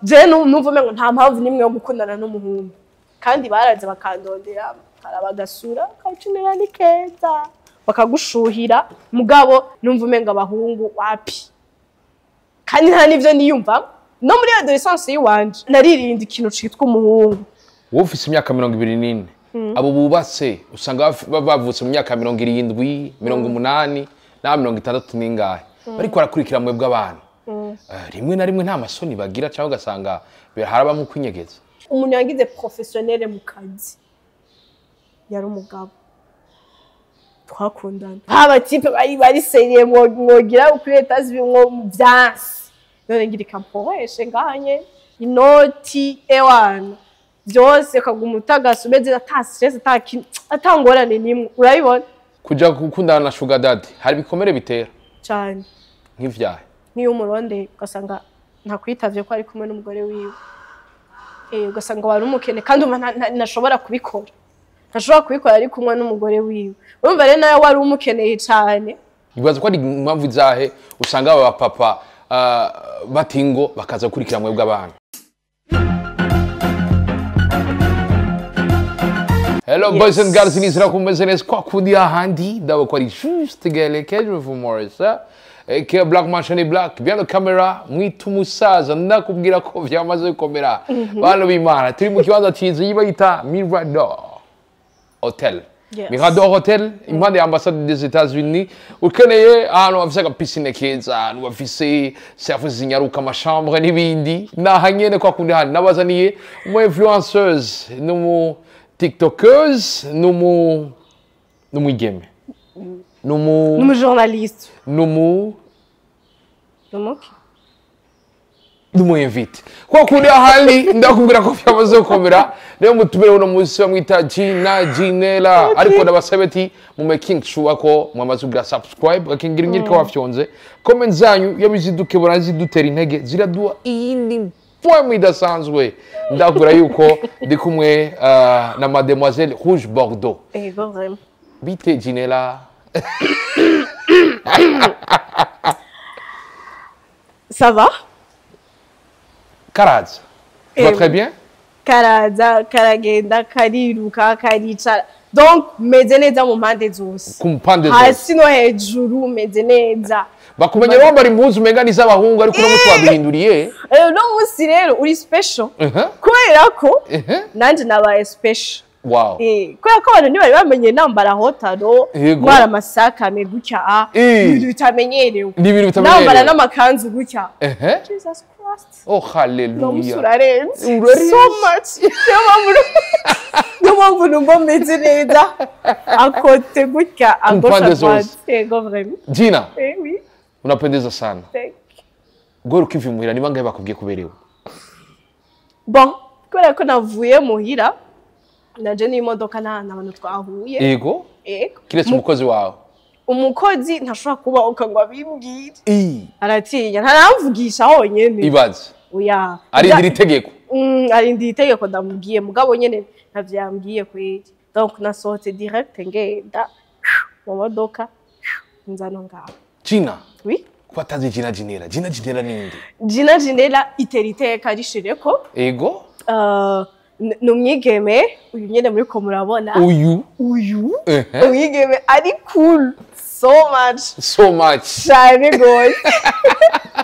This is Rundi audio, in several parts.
Je numva umengo nta mpamvu nimwe yo gukundana n'umuhungu, kandi baraze bakandondera, barabagasura, kacinira ni keza, bakagushuhira, mugabo numva umengo abahungu wapi. Kandi nta nivyo niyumva no muri adolescence yiwanje naririnda ikintu citwa umuhungu. Wowe ufise imyaka 24, abo bubatse usanga bavutse mu myaka 70, 80 na 60 n'ingahe, bariko barakurikira mwebwe abana. Rimwe na rimwe nta masoni bagira, cyangwa ugasanga harabamwo kwinyegeza. Umuntu yagize professionnel mu kazi yari umugabo twakundana, haba type bari seriye mwogira kuri etage bimwo vyansi, none ngira ikamporeshe nganye inoti ewana byose kaguma utagasa umeze ata stress atangorane nimwe, urabibona. Kuja gukundana na sugar daddy hari bikomere bitera cyane nk'ivyahe? Niyo umuronde ugasanga ntakwitavye ko ari kumwe n'umugore wiwe, ugasanga wari umukene kandi ntashobora kubikora, ntashobora kubikora ari kumwe n'umugore wiwe. Urumva rero nawe wari umukeneye cyane. Ibaza ko ari impamvu zahe usanga aba papa batingo bakaza gukurikira mwebwe abana. Hello yes. Boys and girls, nizera ko mumeze neza kwa kundi ahandi ndabo ko ari juste gele kejo for Morris ke Black Machine Black bien le camera mwita umusaza ndakubwira ko vyamaze gukomera. Bano b'Imana turi mu kibanza ciza yibayita Mirador Hotel. Yes. Mirador Hotel impande ya ambassade des États-Unis, ukeneye ahantu bafise agapiscine keza, ahantu bafise service zinyaruka, amachambre n'ibindi, naha nyene kwa kundi handi nabazaniye umu influenceuse n'umu tiktokeuse n'umwigeme n'umu journaliste n'umu invite kwa kundi ahandi ndakubwira ko vyamaze gukomera. Rero mutumire uno munsi bamwita Gina Ginella, ariko ndabasabe ati mu making sure ko mwamaze kugira subscribe akingira nyiriko wafyonze comment zanyu iyo bizidukebura zidutera intege ziraduha iyindi poem idasanzwe. Ndakubwira yuko ndi kumwe na mademoiselle Rouge Bordeaux. Ego vraiment. Bite Ginella. Ça va? Karaza. Tu vas très bien? Karaza, karagenda, kariruka, karicara. Donc meze neza mu mpande zose. Ku mpande zose. Hasi no hejuru meze neza. Bakumenye wambara impuzu umenga ni z'abahungu, ariko uno munsi wabihinduriye. Uno munsi rero uri special. Kubera ko nanje nabaye special. Wow. Kubera ko abantu ntibari bamenye nambara hotaro, ntwara amasaka me gutya, ibintu bitamenyerewe. Ni ibintu bitamenyerewe. Nambara n'amakanzu gutya. Jesus Christ. Oh hallelujah. No munsi urarenze. So much. Niyo mpamvu numva meze neza. Akote gutya, à gauche à droite. Yego vraiment. Gina. Eh oui. Unapendeza sana. Thank you. Goro ukiva muhira ni bangahe bakubwiye kuberewe? Bon, kubera ko navuye muhira naje n'imodoka nta abantu twahuye. Yego? Yego. Kiretse umukozi wawe. Umukozi ntashobora kuba ukangwa bimbwira. Aratinya ntaramvugisha honyene. Ibaze. Oya. Arindira itegeko. Arindira itegeko ndamubwiye mugabo nyene ntavyambwiye kweri. Donc nasohotse direct ngenda mu modoka nzano ngaho. Gina. Oui. Ko atazi Gina Ginella. Gina Ginella ninde? Gina Ginella itera iteka rishireko. Ego. Numwigeme uyu nyene muri ko murabona. Uyu. Umwigeme ari cool so much. So much. Cyane gose.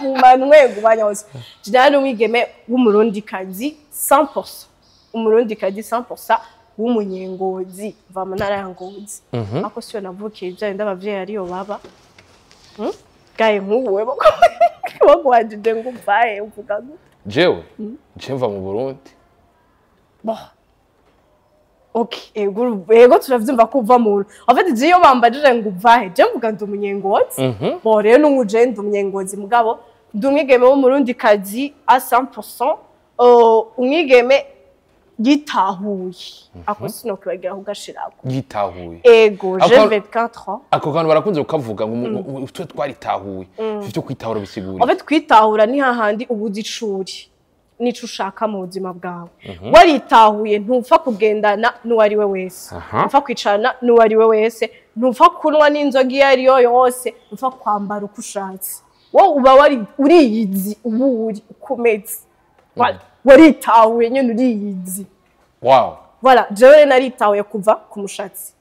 Mu manwe gubanya hose. Gina numwigeme w'umurundikazi 100%. Umurundikazi 100% w'umunyengozi, mva mu ntara ya Ngozi. Ako siyo navukiye ibyaye ndabavyeyi ariyo baba. Gaye nkuwe bagwajije ngo mvaye uvuga gute? Jewe je mva mu Burundi. Bon. Ok, ego turavyumva ko uva mu. En fait je iyo bambajije ngo uvahe, je mvuga ndi umunyengozi. Bon rero n'umuje ndi umunyengozi mugabo ndi umwigeme w'umurundikazi à 100%, umwigeme yitahuye. Ako sinokwibagira kugashirako. Yitahuye. Ego, j'ai 24 ans. Ako kantu barakunze kukavuga ngo twe twaritahuye. Ivyo kwitahura bisigura. En fait kwitahura ni hahandi ubuzi icuri. Nico ushaka mu buzima bwawe. Waritahuye ntupfa kugendana n'uwari we wese. Ntupfa kwicarana n'uwari we wese, ntupfa kunywa n'inzoga iyo ari yo yose, ntupfa kwambara uko ushatse. Wowe uba wari uriyizi ubu uri ukomeze. Voilà. Waritahuye nyene, uriyizi. Voilà, jewe naritahuye kuva ku mushatsi.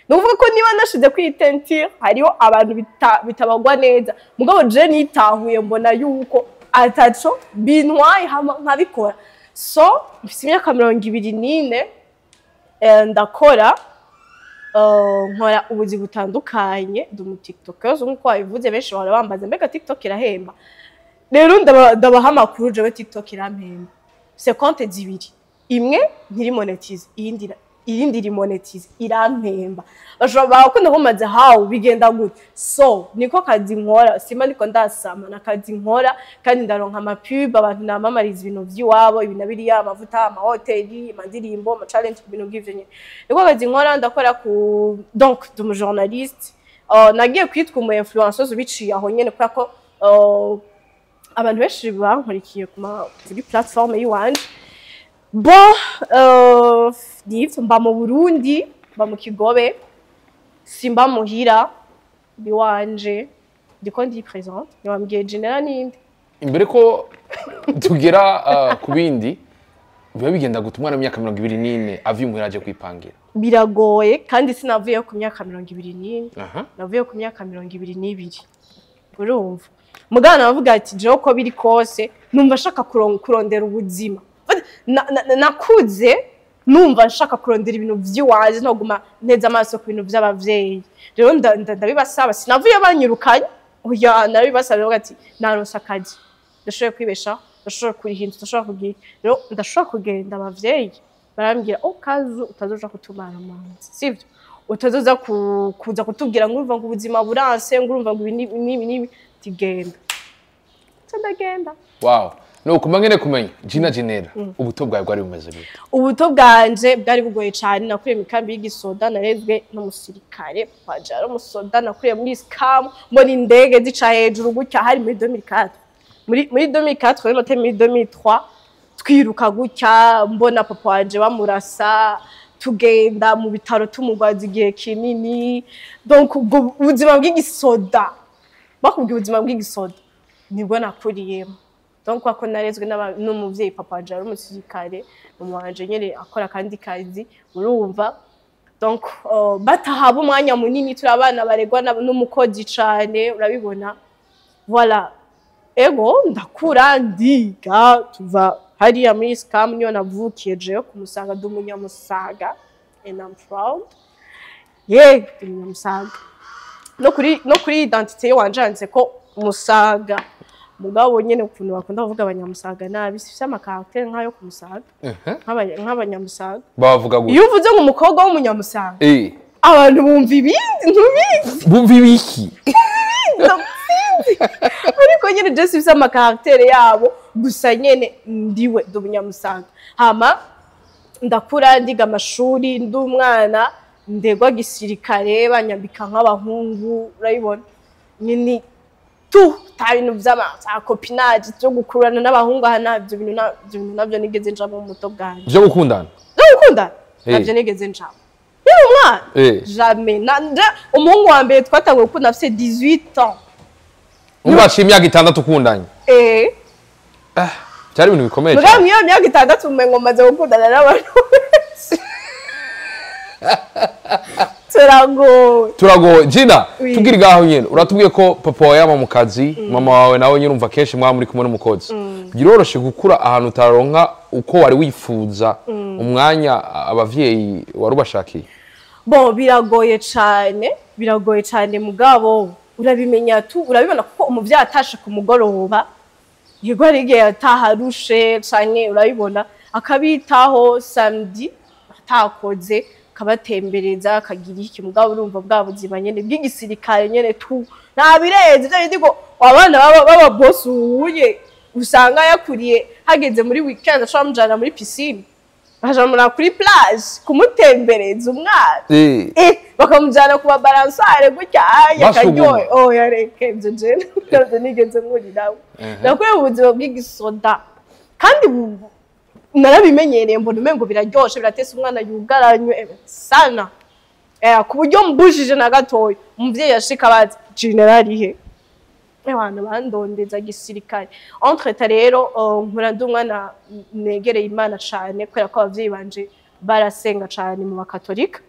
Ni ukuvuga ko niba nashize kuri teinture, hariho abantu bitabagwa neza, mugabo je nitahuye, mbona yuko ataco bintwaye, hama nkabikora. So mfise imyaka 24, ndakora, nkora ubuzi butandukanye, ndi umu tiktoker nkuko wabivuze. Benshi bahora bambaza: "Mbega TikTok irahemba?" Rero ndabaha amakuru, jewe TikTok irampemba. C'est compte zibiri, imwe ntiri monétisée, iyindi iri monétisée, irampemba. Bashobora bakunda kumbaza how bigenda gute. So niko kazi nkora, simba ndiko ndasama, nakazi nkora, kandi ndaronka ama pub, abantu namamariza ibintu vy'iwabo, ibi na biriya, amavuta, amahoteli, amandirimbo, ama challenge, ibintu nk'ivyo nyene. Niko kazi nkora. Ndakora ku donc ndi umu journaliste. Nagiye kwitwa umu influenceuse biciye aho nyene, kubera ko abantu benshi bankurikiye kuri plateforme y'iwanje. Bon, nivyo, mba mu Burundi, mba mu Kigobe, simba muhira iwanje, ndiko ndi présente. Ntiwambwiye Genera ninde? Imbere ko tugera ku bindi, biba bigenda gute umwana w'imyaka 24 avuye imuhira aje kwipangira? Biragoye, kandi sinavuye ku myaka 24. Navuye ku myaka 22, urumva. Mugana navuga ati jewe uko biri kose numva nshaka kurondera ubuzima. Nakuze numva nshaka kurondera ibintu vy'iwanje, ntoguma nteze amaso ku bintu vy'abavyeyi. Rero ndabibasaba, sinavuye banyirukanye, oya, narabibasaba, ndavuga ati naronse akazi, ndashoboye kwibeshaho, ndashoboye kuriha inzu, ndashobora kugira, rero ndashobora kugenda. Abavyeyi barambwira: "Oh, kazu utazoja kutumara amanzi, sivyo? Utazoza kuza kutubwira ngo urumva ngo ubuzima buranse, ngo urumva ngo ibi n'ibi n'ibi n'ibi." Tigenda. Nca ndagenda. Wow, nuko mba ngene kumenya Gina Genera, ubuto bwawe bwari bumeze gute? Ubuto bwanje bwari bugoye cyane. Nakuriye mu ikambi y'igisoda, narezwe n'umusirikare wanje, ari umusoda. Nakuriye muri ISCAM, mbona indege zica hejuru gutya, hari muri 2004, muri 2004, muri 2003, twiruka gutya, mbona papa wanje bamurasa, tugenda mu bitaro tumugwaza igihe kinini. Donc ubwo ubuzima bw'igisoda, bakubwiye ubuzima bw'igisoda, nibwo nakuriyemo. Donc ko narezwe n'umuvyeyi, papa wanje yari umusirikare, mama wanje nyene akora akandi kazi, urumva. Donc batahaba umwanya munini, turi abana baregwa n'umukozi cane, urabibona. Voilà, ego, ndakura, ndiga, tuva hariya muri ISCAM, niyo navukiye jewe ku Musaga. Ndi umunyamusaga and I'm proud, yeah, ndi umunyamusaga. No kuri identité wanje handitse ko Musaga, mugabo nyene ukuntu bakunda kuvuga abanyamusaga nabi, sifise ama caractère nk'ayo ku Musaga, nk'abanyamusaga. Bavuga gute? Iyo uvuze ngo umukobwa w'umunyamusaga, abantu bumva ibindi, ntubizi. Bumva ibiki? Sinzi, ariko nyene je sifise ama caractère yabo, gusa nyene ndiwe, ndi umunyamusaga. Hama ndakura, ndiga amashuri, ndi umwana ndegwa gisirikare, banyambika nk'abahungu, urabibona nyine tu, ta bintu vy'ama za copinage byo gukurana n'abahungu aha, ntabyo bintu ibyo bintu nabyo nigeze njamo mu buto bwanjye. Byo gukundana? Byo gukundana ntabyo nigeze njamo yewe umwana. Jamais. Umuhungu wa mbere twatanguye gukunda afise 18 ans. Umva, haciye imyaka 6 ukundanye. Eh. Byari ibintu bikomeye mugabo cyane. mw'iyo myaka 6 umengo maze gukundana n'abantu benshi, turagowe. Turagowe, Gina. Oui. Tubwire ngaho nyene, uratubwiye ko papa wawe yama mu kazi, mama wawe nawe nyine, urumva kenshi mwaba muri kumwe n'umukozi. Biroroshe gukura ahantu utaronka uko wari wifuza umwanya abavyeyi wari ubashakiye? Bon, biragoye cane, biragoye cane, mugabo urabimenya tu, urabibona, kuko umuvyeyi atashe ku mugoroba, yego, hari igihe yataha arushe canke, urabibona, akabitaho samedi atakoze, akabatembereza, akagira iki, mugabo urumva bwa buzima nyene bw'igisirikare nyene tu, nta birenze ivyo bindi ngo abana baba boss uhuye, usanga yakuriye hageze muri weekend ashobora kumujana muri piscine, bakajamura kuri plage kumutembereza umwana, bakamujyana ku babalançoire gutya aya Basuguma. akaryohe. Oh, yareke ibyo, je ntabyo nigeze nkuriraho. Nakuriye mu buzima bw'igisoda kandi narabimenyereye, mbona umengo biraryoshe, biratese umwana yugaranywe sana, ku buryo mbujije na gatoya umuvyeyi yashika bazi generali he. Abantu bandondeza gisirikare. Entre rero, nkura ndi umwana negereye Imana cane, kubera ko abavyeyi banje barasenga cane mu Bakatolika.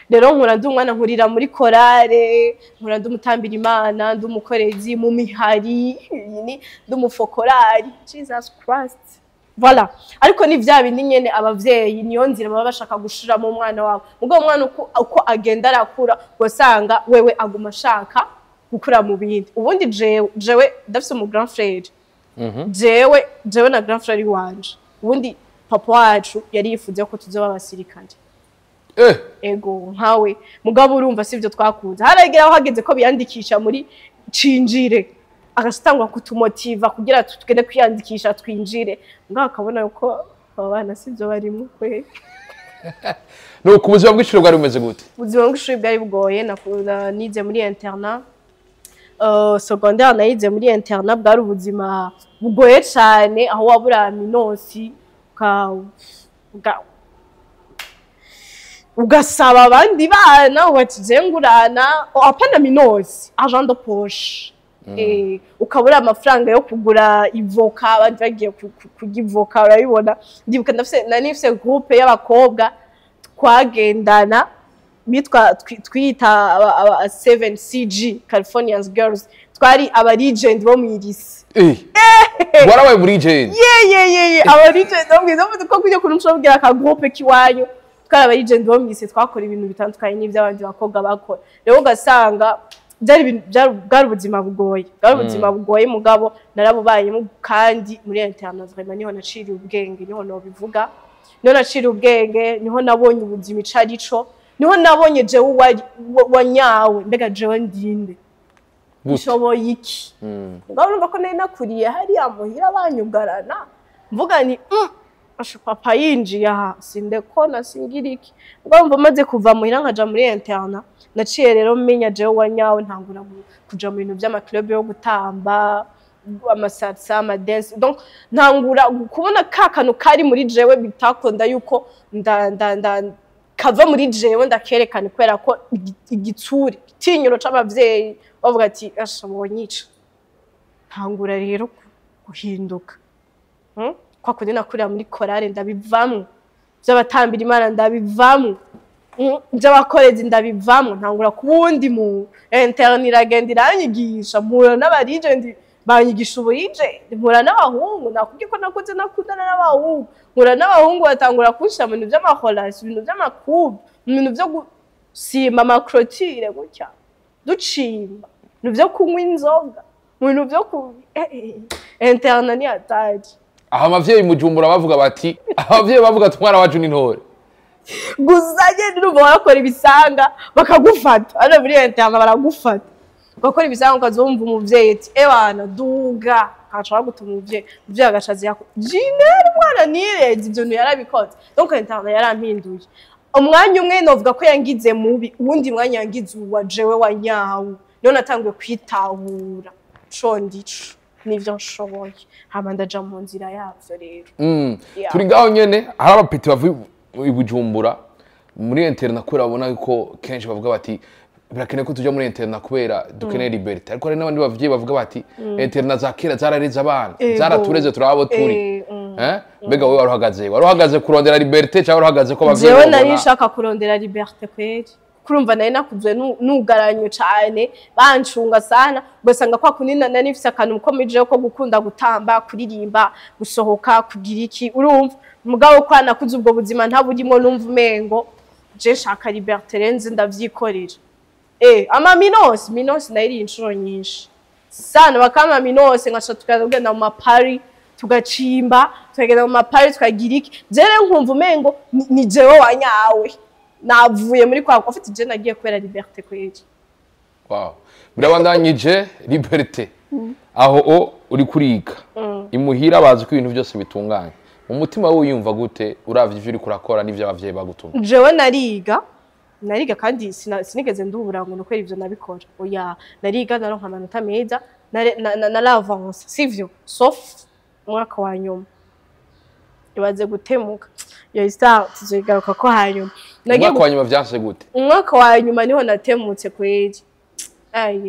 Rero nkura ndi umwana nkurira muri korale, nkura ndi umutambira Imana, ndi umukorezi mu mihari, ndi umufokorari. Jesus Christ, voilà. Ariko ni vya bindi nyene, abavyeyi niyo nzira baba bashaka gushiramo umwana wabo. Mugabo umwana uko agenda arakura, ugasanga wewe aguma ashaka gukura mu bindi. Ubundi jewe ndafise umu grand frère. Jewe na grand frère wanje, ubundi papa wacu yari yifuza ko tuzoba abasirikare. Ego, nkawe. Mugabo urumva sivyo twakunze. Haragera aho hageze ko biyandikisha muri cinjire, agasitangwa kutumotiva kugira tugende kwiyandikisha twinjire, mugabo akabona yuko aba bana sivyo barimo kwe. Nuko ubuzima bw'ishuri bwari bumeze gute? Ubuzima bw'ishuri bwari bugoye. Nize muri internat, secondaire nayize muri internat. Bwari ubuzima bugoye cane, aho wabura minosi ugasaba abandi bana ubati ngurana, apana minosi, argent de poche. Ukabura amafaranga yo kugura ivoka, abandi bagiye kurya ivoka. Urabibona, ndibuka ndafise, nari nfise groupe y'abakobwa twagendana bitwa twita aba 7CG, Californians Girls. Twari aba legend bo mu lycée. Warabaye muri legend? Ye, aba legend bo mu lycée, ko kujya kuntu ushobora kugira aka groupe kiwanyu. Twari aba legend bo mu lycée, twakora ibintu bitandukanye n'ivy'abandi bakobwa bakora. Rero ugasanga byari bwari ubuzima bugoye, bwari ubuzima bugoye, mugabo narabubayemo. Kandi muri internat vraiment niho naciriye ubwenge, niho nobivuga, niho naciriye ubwenge, niho nabonye ubuzima ico arico, niho nabonye jewe wa nyawe. Mbega jewe ndinde? Gute? Nshoboye iki? Mugabo urumva ko nari nakuriye hariya muhira banyugarana, mvuga ni asha papa yinjiye aha sindekona singira iki. Mugabo mva maze kuva muhira nkaja muri internat, naciye rero menya jewe wa nyawe, ntangura kuja mu bintu vy'ama club yo gutamba amasalsa, amadance. Donc ntangura kubona ka kantu kari muri jewe bitakunda yuko nda nda nda kava muri jewe ndakerekana, kubera ko igitsure, igitinyiro c'abavyeyi bavuga ati asha bonyica. Ntangura rero guhinduka. Kwa kundi nakurira muri korale ndabivamwo, vy'abatambira Imana ndabivamwo, by'abakorezi ndabivamwo, ntangura kuba uwundi muntu. Internat iragenda iranyigisha, mpura n'aba legend banyigisha ubu legend, mpura n'abahungu. Nakubwiye ko nakuze nakundana n'abahungu. Mpura n'abahungu batangura kunshira mu bintu vy'ama relations, ibintu vy'ama couple, mu bintu vyo gusima ama clôture gutya ducimba, mu bintu vyo kunywa inzoga, mu bintu vyo ku internat ni hatari. Aho abavyeyi mujumbura bavuga bati, abavyeyi bavuga ati umwana wacu ni intore. Gusa nyene urumva warakora ibisanga bakagufata. Hano muri internat baragufata ugakora ibisanga, ukazumva umuvyeyi ati ewana duga, akaca bagutuma umuvyeyi, umuvyeyi agaca aza yako jinere umwana nireze ivyo bintu yarabikoze. Donc internat yarampinduye. Umwanya umwe novuga ko yangize mubi, uwundi mwanya yangize uwa jewe wa nyawo. Niho natanguye kwitahura co ndico nivyo nshoboye, hama ndaja mu nzira yavyo rero. Yeah. Turi ngaho nyene, hari aba petits bavuye i Bujumbura muri internat, kubera babona ko kenshi bavuga bati birakenewe ko tuja muri internat kubera dukeneye liberté. Ariko hari n'abandi bavyeyi bavuga bati internat za kera zarareze abana, zaratureze, turaba turi. Eh? Mbega wowe wari uhagaze kurondera liberté cyangwa wari uhagaze ko abavyeyi Jewe nari babona? nshaka kurondera liberté kweri. Kurumva nari nakuzwe nugaranywe cane, bancunga sana, ugasanga kwa kundi nari nifise akantu ko muri jewe ko gukunda gutamba, kuririmba, gusohoka, kugira iki, urumva. Mugabo kwa nakuze ubwo buzima ntaburimo, numva umengo je nshaka liberté renze ndavyikorera. Ama minosi nayiriye inshuro nyinshi sana, bakama minose nkaca tukagenda mu mapari, tugacimba, tukagenda mu mapari, tukagira iki. Je rero nkumva umengo ni jewe wa nyawe, navuye muri kwa ufite. Je nagiye kubera liberté kweri. Wow. Birabandanyije liberté. Aho o uri kuriga. Imuhira bazi ko ibintu byose bitunganye. Mu mutima wowe wiyumva gute uravye ivyo uriko urakora n'ivyo abavyeyi bagutumye? Jewe nariga kandi sinigeze ndubura ngo nukora ivyo nabikora, oya. Nariga, naronka amanota meza, naravanse, sivyo, sauf umwaka wa nyuma ibaze gutemuka. Iyo histoire tuzoyigaruka ko hanyuma. Nagiye Umwaka wa nyuma vyanse gute? Umwaka wa nyuma niho natemutse kweri. Ay,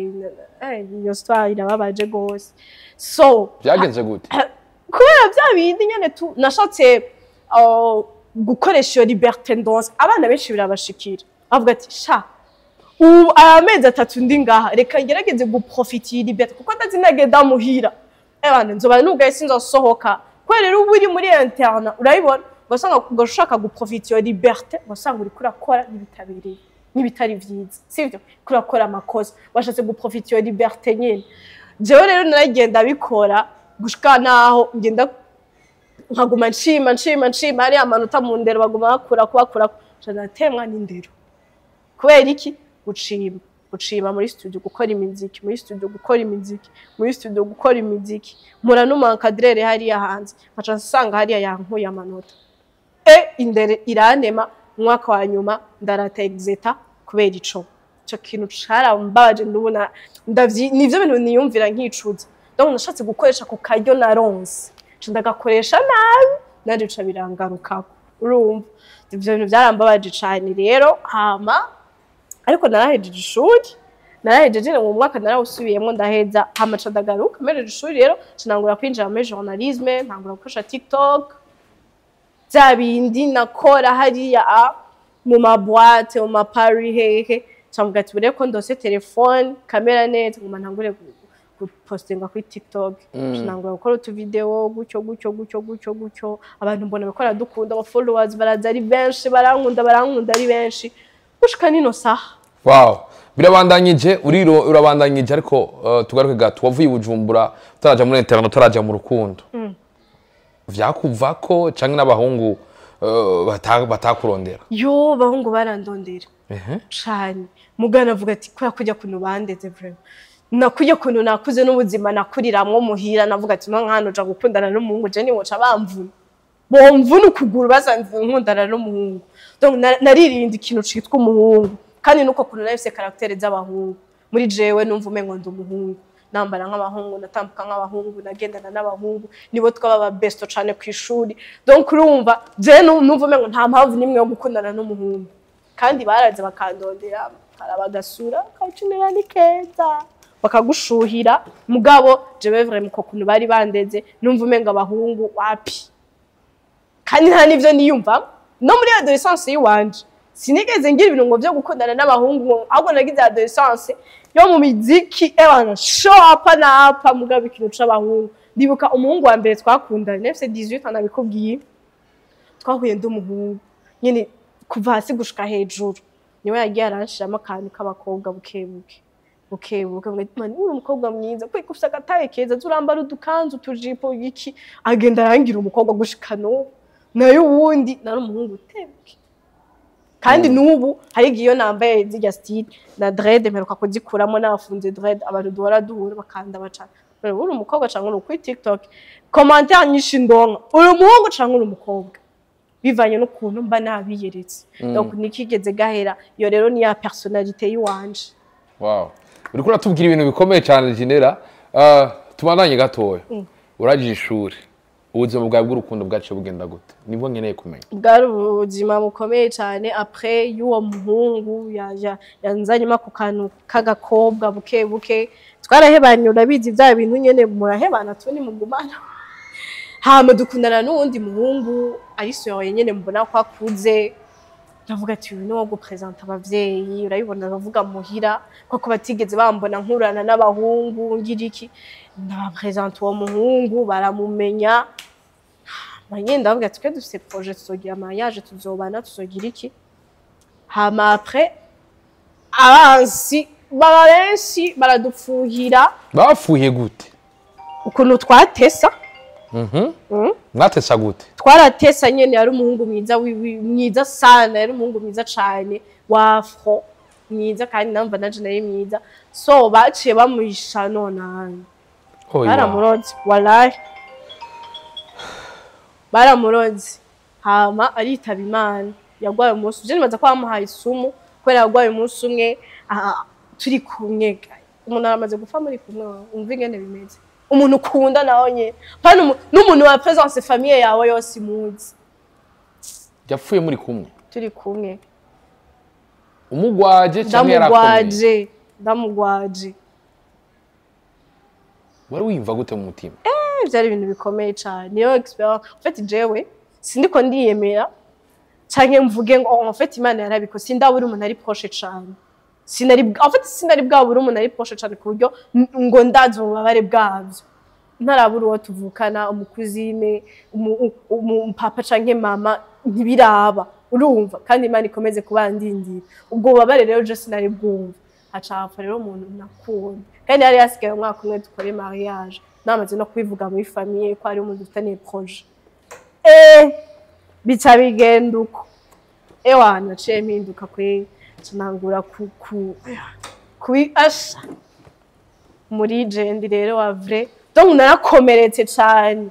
ay, iyo histoire irababaje gose. So Byagenze gute? Kubera bya bindi nyene tu nashatse gukoresha iyo liberté ndonse. Abana benshi birabashikira, bavuga ati: "Sha, ubu aya mezi 3 ndi ngaha, reka ngerageze guprofita iyi liberté, kuko ndazi nagenda muhira, ebana, nzoba nugaye, sinzosohoka." Kubera rero uba uri muri internat, urabibona, ugasanga ugashaka guprofita iyo liberté, ugasanga uriko urakora n'ibitabereye n'ibitari vyiza, sivyo? Uriko urakora amakosa, washatse guprofita iyo liberté nyene. Jewe rero naragenda bikora gushika naho ngenda nkaguma nshima, nshima, nshima hariya amanota mu ndero baguma bakura kubakura, natemwa n'indero. Kubera iki? Gucima, gucima muri studio, gukora imiziki muri studio, gukora imiziki muri studio, gukora imiziki, mpura n'umu encadreur hariya hanze, nkaca nsanga hariya yankuye amanota. Indere irantema. Umwaka wa nyuma ndarata exeta kubera ico kintu carambabaje. Ndubona ndavyi nivyo bintu niyumvira nkicuza. Donc nashatse gukoresha ku karyo naronse, nca ndagakoresha nabi, nanje bica birangarukako. Urumva, ivyo bintu vyarambabaje cane rero. Hama ariko narahejeje ishuri, narahejeje mu mwaka narawusubiyemwo, ndaheza. Hama ca ndagaruka mpejeje ishuri rero, ca ntangura kwinjira muri journalisme, ntangura gukoresha TikTok, bya bindi nakora hariya mu ma boîtes, mu ma paris, hehe. Cavuga ati: "Bure ko ndose telefone, kamera neza, nguma ntangure gupostinga kuri TikTok." Ntangura gukora utuvideo gutyo gutyo gutyo gutyo gutyo, abantu mbona bariko baradukunda, aba followers baraza ari benshi, barankunda, barankunda ari benshi gushika nino saha. Wow, birabandanyije, uriro urabandanyije. Ariko tugaruke gato, wavuye i Bujumbura utaraja muri internat, utaraja mu rukundo. Vyakuvako canke n'abahungu batakurondera? Yo, bahungu barandondera cane. Mugana avuga ati kubera kujya kuntu bandeze, vraiment nakujya kuntu nakuze n'ubuzima nakuriramwo muhira, navuga ati: "No nkano uja gukundana n'umuhungu, je niwoca bamvuna, bomvuna ukuguru basanze nkundana n'umuhungu." Donc naririnda ikintu citwa umuhungu, kandi nuko kuntu nafise caractère z'abahungu muri jewe, numva umengo ndi umuhungu, nambara nk'abahungu, natambuka nk'abahungu, nagendana n'abahungu, nibo twaba aba besto cane kw'ishuri. Donc urumva, je numva umengo nta mpamvu n'imwe yo gukundana n'umuhungu. Kandi baraza bakandondera, bakagasura, kacinira ni keza, bakagushuhira. Mugabo jewe vraiment uko kuntu bari bandeze, numva umengo abahungu wapi, kandi nta n'ivyo niyumva. No muri adolescence yiwanje sinigeze ngira ibintu ngo vyo gukundana n'abahungu, ahubwo nagize adolescence yo mu miziki, ebana, show apa na apa. Mugabo ikintu c'abahungu, ndibuka umuhungu wa mbere twakundanye nafise 18 ans, nabikubwiye, twahuye ndi umuhungu nyene kuva hasi gushika hejuru. Niwe yagiye aranshiramo akantu k'abakobwa buke buke buke buke, mvuga ati: "Man, uri umukobwa mwiza, kwiko ufise agataye keza, uza urambara udukanzu, utujipo, iki." Agenda arangira umukobwa gushika n'ubu. Nayo uwundi nari umuhungu utebuke. Kandi n'ubu hari igihe iyo nambaye zirya style na dread, mperuka kuzikuramo, nafunze dread, abantu duhora duhura bakanda bacana: "Uri umukobwa canke uri?" Kuri TikTok commentaire nyinshi ndonka: "Uri umuhungu canke uri umukobwa?" Bivanye n'ukuntu mba nabiyeretse. Donc nikigeze gahera. Iyo rero ni ya personnalité yiwanje. Wow, uriko uratubwira ibintu bikomeye cyane, Gynella. Tubandanye gatoya. Urangije ishuri, ubuzima bwawe bw'urukundo bwaciye bugenda gute? Nibwo nkeneye kumenya. Bwari ubuzima bukomeye cyane. Après y'uwo muhungu yanzanyemo ako kantu k'agakobwa buke buke, twarahebanye. Urabizi bya bintu nyene, murahebana tu, mugumana. Hama dukundana n'uwundi muhungu arisohoye nyene, mbona ko akuze, ndavuga ati: "Uyu ni wo gupresenta abavyeyi." Urabibona, bavuga muhira koko batigeze bambona nkurana n'abahungu ngira iki. Ndabapresenta uwo muhungu, baramumenya. Hama nyene ndavuga ati: "Twe dufise projet, tuzogira mariage, tuzobana, tuzogira iki." Hama après abansi baba benshi, baradupfuhira. Bafuhiye gute? Ukuntu twatesa. Mwatesa gute? Twaratesa nyene. Yari umuhungu mwiza, mwiza sana, yari umuhungu mwiza cane wa afro mwiza, kandi namva nanje nari mwiza. So baciye bamuhisha nonani. Oya. Baramuroze, wallahi baramuroze. Hama aritaba Imana, yagwaye umunsi, je nibaza ko bamuhaye isumu kubera yagwaye umunsi umwe turi kumwe. Umuntu aramaze gupfa muri kumwe, umva ingene bimeze. Umuntu ukunda nawe nyene, pana n'umuntu wa présence, famille yawe yose imuzi. Yapfuye muri kumwe? Turi kumwe. Umugwaje canke yarakomeye? Ndamugwaje. Ndamugwaje. Wari wiyumva gute mu mutima? Byari ibintu bikomeye cyane. Niyo expérience en fait. Jewe sindiko ndiyemera canke mvuge ngo: "Oh, en fait Imana yarabikoze." Sindabura umuntu ari proche cane, sinari, en fait sinari bwabura umuntu ari proche cane ku buryo ngo ndazi ububabare bwabyo. Ntarabura uwo tuvukana, umu cousine, umupapa canke mama, ntibiraba, urumva. Kandi Imana ikomeze kubandindira ubwo bubabare. Rero je sinari bwumva, haca hapfa rero umuntu nakunda, kandi yari yasigaye umwaka umwe dukore mariage. Namaze no kubivuga muri famille ko ari umuntu dufitaniye projet. Bica bigenda uko. Ewa, naciye mpinduka kwe, nangura ku kubi asha muri jendi rero wa vrai. Donc narakomeretse cane,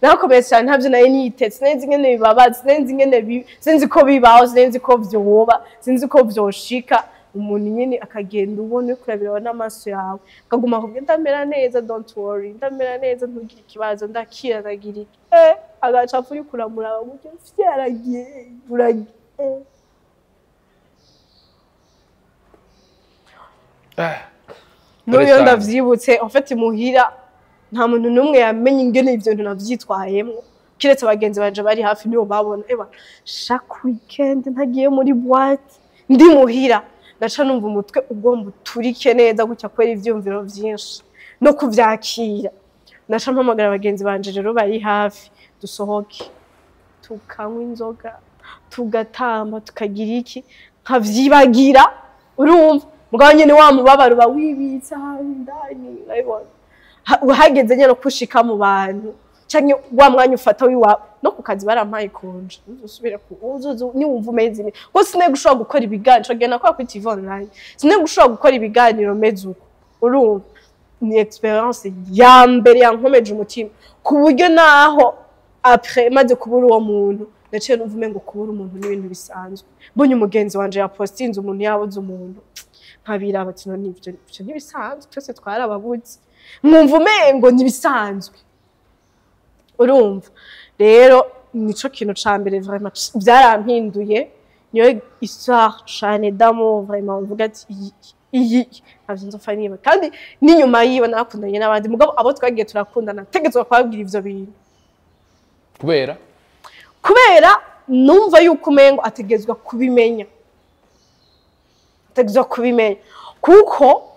narakomeretse cane. Ntabyo nari nitetse, sinari nzi ingene bibabaza, sinari nzi ingene sinzi ko bibaho, sinari nzi ko vyoba, sinzi ko vyoshika umuntu nyene akagenda, ubona uriko urabiraba n'amaso yawe, akaguma akubwira: "Ndamera neza, don't worry, ndamera neza, ntugire ikibazo, ndakira, ndagira iki." Agaca apfa, uriko uramuraba gutyo, vyaragiye, uragiye. N'ubu iyo Pole sana. ndavyibutse, en fait muhira nta muntu n'umwe yamenye ingene ivyo bintu navyitwayemwo, kiretse abagenzi banje bari hafi, nibo babona. Eba, chaque weekend ntagiye muri boîte, ndi muhira ndaca numva umutwe ugomba uturike neza gutya kubera ivyiyumviro vyinshi no kuvyakira. Ndaca mpamagara abagenzi banje rero bari hafi, dusohoke, tukanywa inzoga, tugatamba, tukagira iki, nkavyibagira, urumva. Mugabo nyene wa mubabaro uba wibitse ahantu indani, urabibona. Hageze nyene kushika mu bantu canke wa mwanya ufata wiwawe, no ku kazi barampaye congé: "Uzusubire ku uzuzu niwumva umeze neza." Ko sinari gushobora gukora ibiganiro, genda nakora kuri TV online, sinari gushobora gukora ibiganiro meze uko, urumva. Ni expérience ya mbere yankomeje umutima, ku buryo naho après maze kubura uwo muntu, naciye numva umengo kubura umuntu n'ibintu bisanzwe. Mbonye umugenzi wanje yapostinze umuntu yabuze umuntu, nkabiraba ati: "None ivyo ntibisanzwe? Twese twarababuze." Nkumva umengo ntibisanzwe, urumva. Rero nico kintu ca mbere vraiment byarampinduye, niyo histoire cane d'amour vraiment mvuga ati iyi ntavyo nzopfa niba. Kandi n'inyuma yiwe narakundanye n'abandi, mugabo abo twagiye turakundana tegetswe kubabwira ivyo bintu. Kubera? Kubera numva yuko umengo ategezwa kubimenya, ategezwa kubimenya, kuko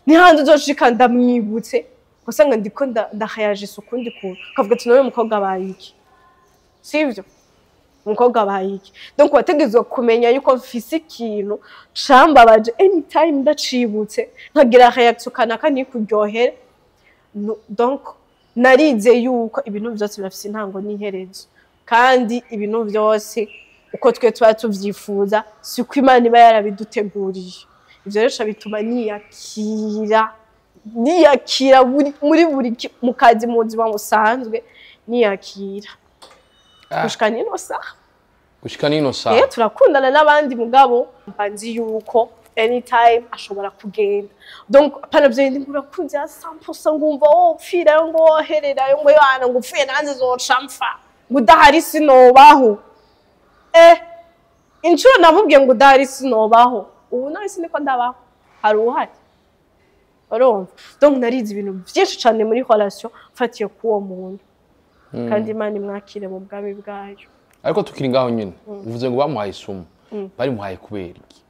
nihandi uzoshika ndamwibutse usanga ndiko ndahayajisa ukundi kuntu, kavuga ati: "Nawe mukobwa abaye iki?" Sivyo, umukobwa abaye iki? Donc wategezwa kumenya yuko mfise ikintu cambabaje, anytime ndacibutse nkagira réaction kanaka ntikuryohere. Donc narize yuko ibintu byose birafise intango n'iherezo, kandi ibintu byose uko twe tuba tuvyifuza siko Imana iba yarabiduteguriye. Ivyo rero bituma niyakira, niyakira muri buri mu kazi, mu buzima busanzwe, niyakira gushika nino saha. Gushika nino saha. Turakundana n'abandi, mugabo mba nzi yuko anytime ashobora kugenda. Donc pana vyo bindi ngo urakunze ya 100%, ngumva wopfirayo, ngo wohererayo, ngo yana, ngo upfuye nanze zoca mpfa, ngo udahari sinobaho. Inshuro namubwiye ngo udahari sinobaho, ubu nawe siniko ndabaho, hari uwuhari, urumva. Donc narize ibintu vyinshi cane muri relation mfatiye k'uwo muntu, kandi Imana imwakire mu bwami bwayo. Ariko tukiri ngaho nyine, uvuze ngo bamuhaye isumu, barimuhaye kubera iki?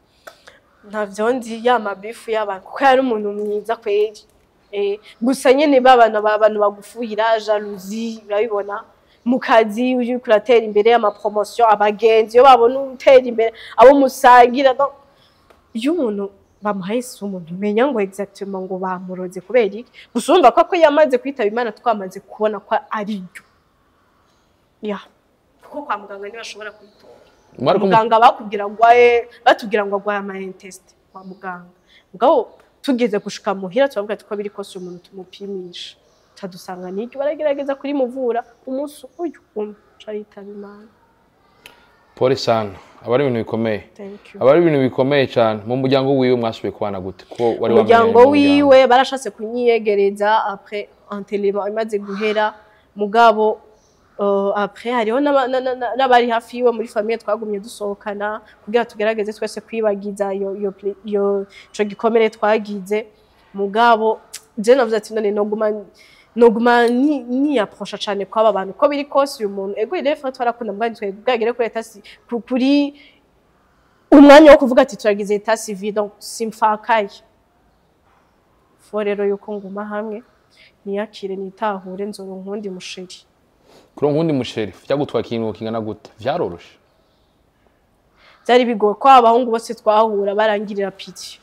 Ntavyo nzi, ya mabifu y'abantu, kuko yari umuntu mwiza kweri. Gusa nyene babana abantu bagufuhira, jalousie, urabibona. Mu kazi uriko uratera imbere, ama promotion, abagenzi iyo babona utera imbere, abo musangira. Donc iyo umuntu bamuhaye isumu, ntumenya ngo exactement ngo bamuroze kubera iki. Gusa urumva ko yamaze kwitaba Imana twamaze kubona ko ari ryo ya, kuko kwa muganga ntibashobora kuyitora. Mwariko Muganga bakubwira ngo aye, batubwira ngo agwaye ama intestins kwa muganga. Mugabo tugeze gushika muhira turavuga ati ko biri kose umuntu tumupimisha, tadusanga n'iryo. Baragerageza kurimuvura umunsi uyu umwe ca yitaba Imana. Pole sana, aba ari ibintu bikomeye. Thank you. Aba ari ibintu bikomeye cyane. Mu muryango wiwe mwasubiye kubana gute, ko wari Umuryango wamenyanye n'umuryango? wiwe barashatse kunyiyegereza après enterrement imaze guhera, mugabo Après hariho n'abari hafi yiwe muri famille twagumye dusohokana kugira tugerageze twese kwibagiza iyo ico gikomere twagize. Mugabo je navuze ati none noguma niyapprocha cane kw'aba bantu, ko biri kose uyu muntu, ego il faut twarakunda, mugabo twebwagere kuri état kuri umwanya wo kuvuga ati turagize état civil, donc simfakaye. Faut rero yuko nguma hamwe, niyakire, nitahure, nzoronka uwundi mu chéri. Kuronka uwundi mu chéri vyagutwaye ikintu kingana gute? Vyaroroshe? Byari bigoye ko abahungu bose twahura barangirira pitié.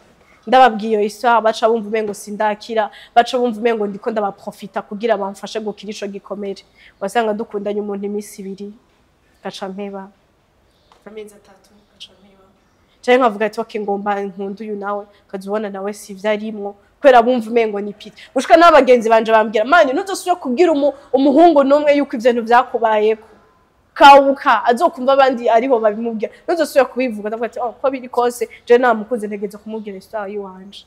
Ndababwiye iyo histoire, baca bumva umengo sindakira, baca bumva umengo ndiko ndabaprofita kugira bamfashe gukira ico gikomere. Wasanga dukundanye umuntu iminsi 2 gaca mpeba, amezi 3 gaca mpeba, canke nkavuga ati ok, ngomba nkunda uyu nawe, ukazubona nawe si ivyo arimwo, kubera bumva umengo ni pitié. Gushika n'abagenzi banje bambwira: "Mani, ntuzosubire kubwira umuhungu n'umwe yuko ivyo bintu vyakubayeko, kawuka azokumva abandi aribo babimubwira, ntuzosubire kubivuga." Ndavuga ati oh, ko biri kose je namukunze, ntegereza kumubwira histoire yiwanje.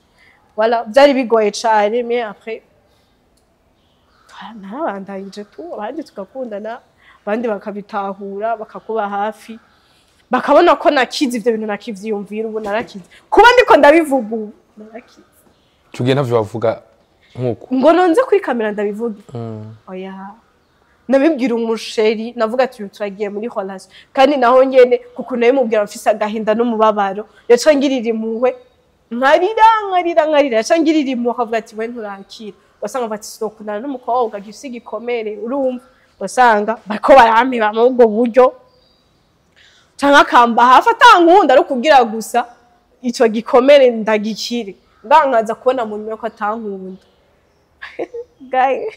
Voilà, byari bigoye cane, mais après narabandanyije tu, abandi tugakundana, abandi bakabitahura, bakakuba hafi, bakabona ko nakize ivyo bintu, nakivyiyumvira. Ubu narakize, kuba ndiko ndabivuga ubu narakize. Ico gihe ntavyo bavuga nk'uko? Ngo nonze kuri kamera ndabivuge? Oya, nabibwira umu chéri navuga ati uyu turagiye muri relation, kandi naho nyene kuko nabimubwira mfise agahinda n'umubabaro, yaca ngirira impuhwe, nkarira, nkarira, nkarira, yaca ngirira impuhwe akavuga ati we nturakira. Ugasanga bati sinokundana n'umukobwa gifise igikomere, urumva? Ugasanga bariko barampeba muri ubwo buryo, canke akamba hafi atankunda, ari ukubwira gusa ico gikomere ndagikire. Ngankaza kubona mu nyuma ko atankunda. Gaye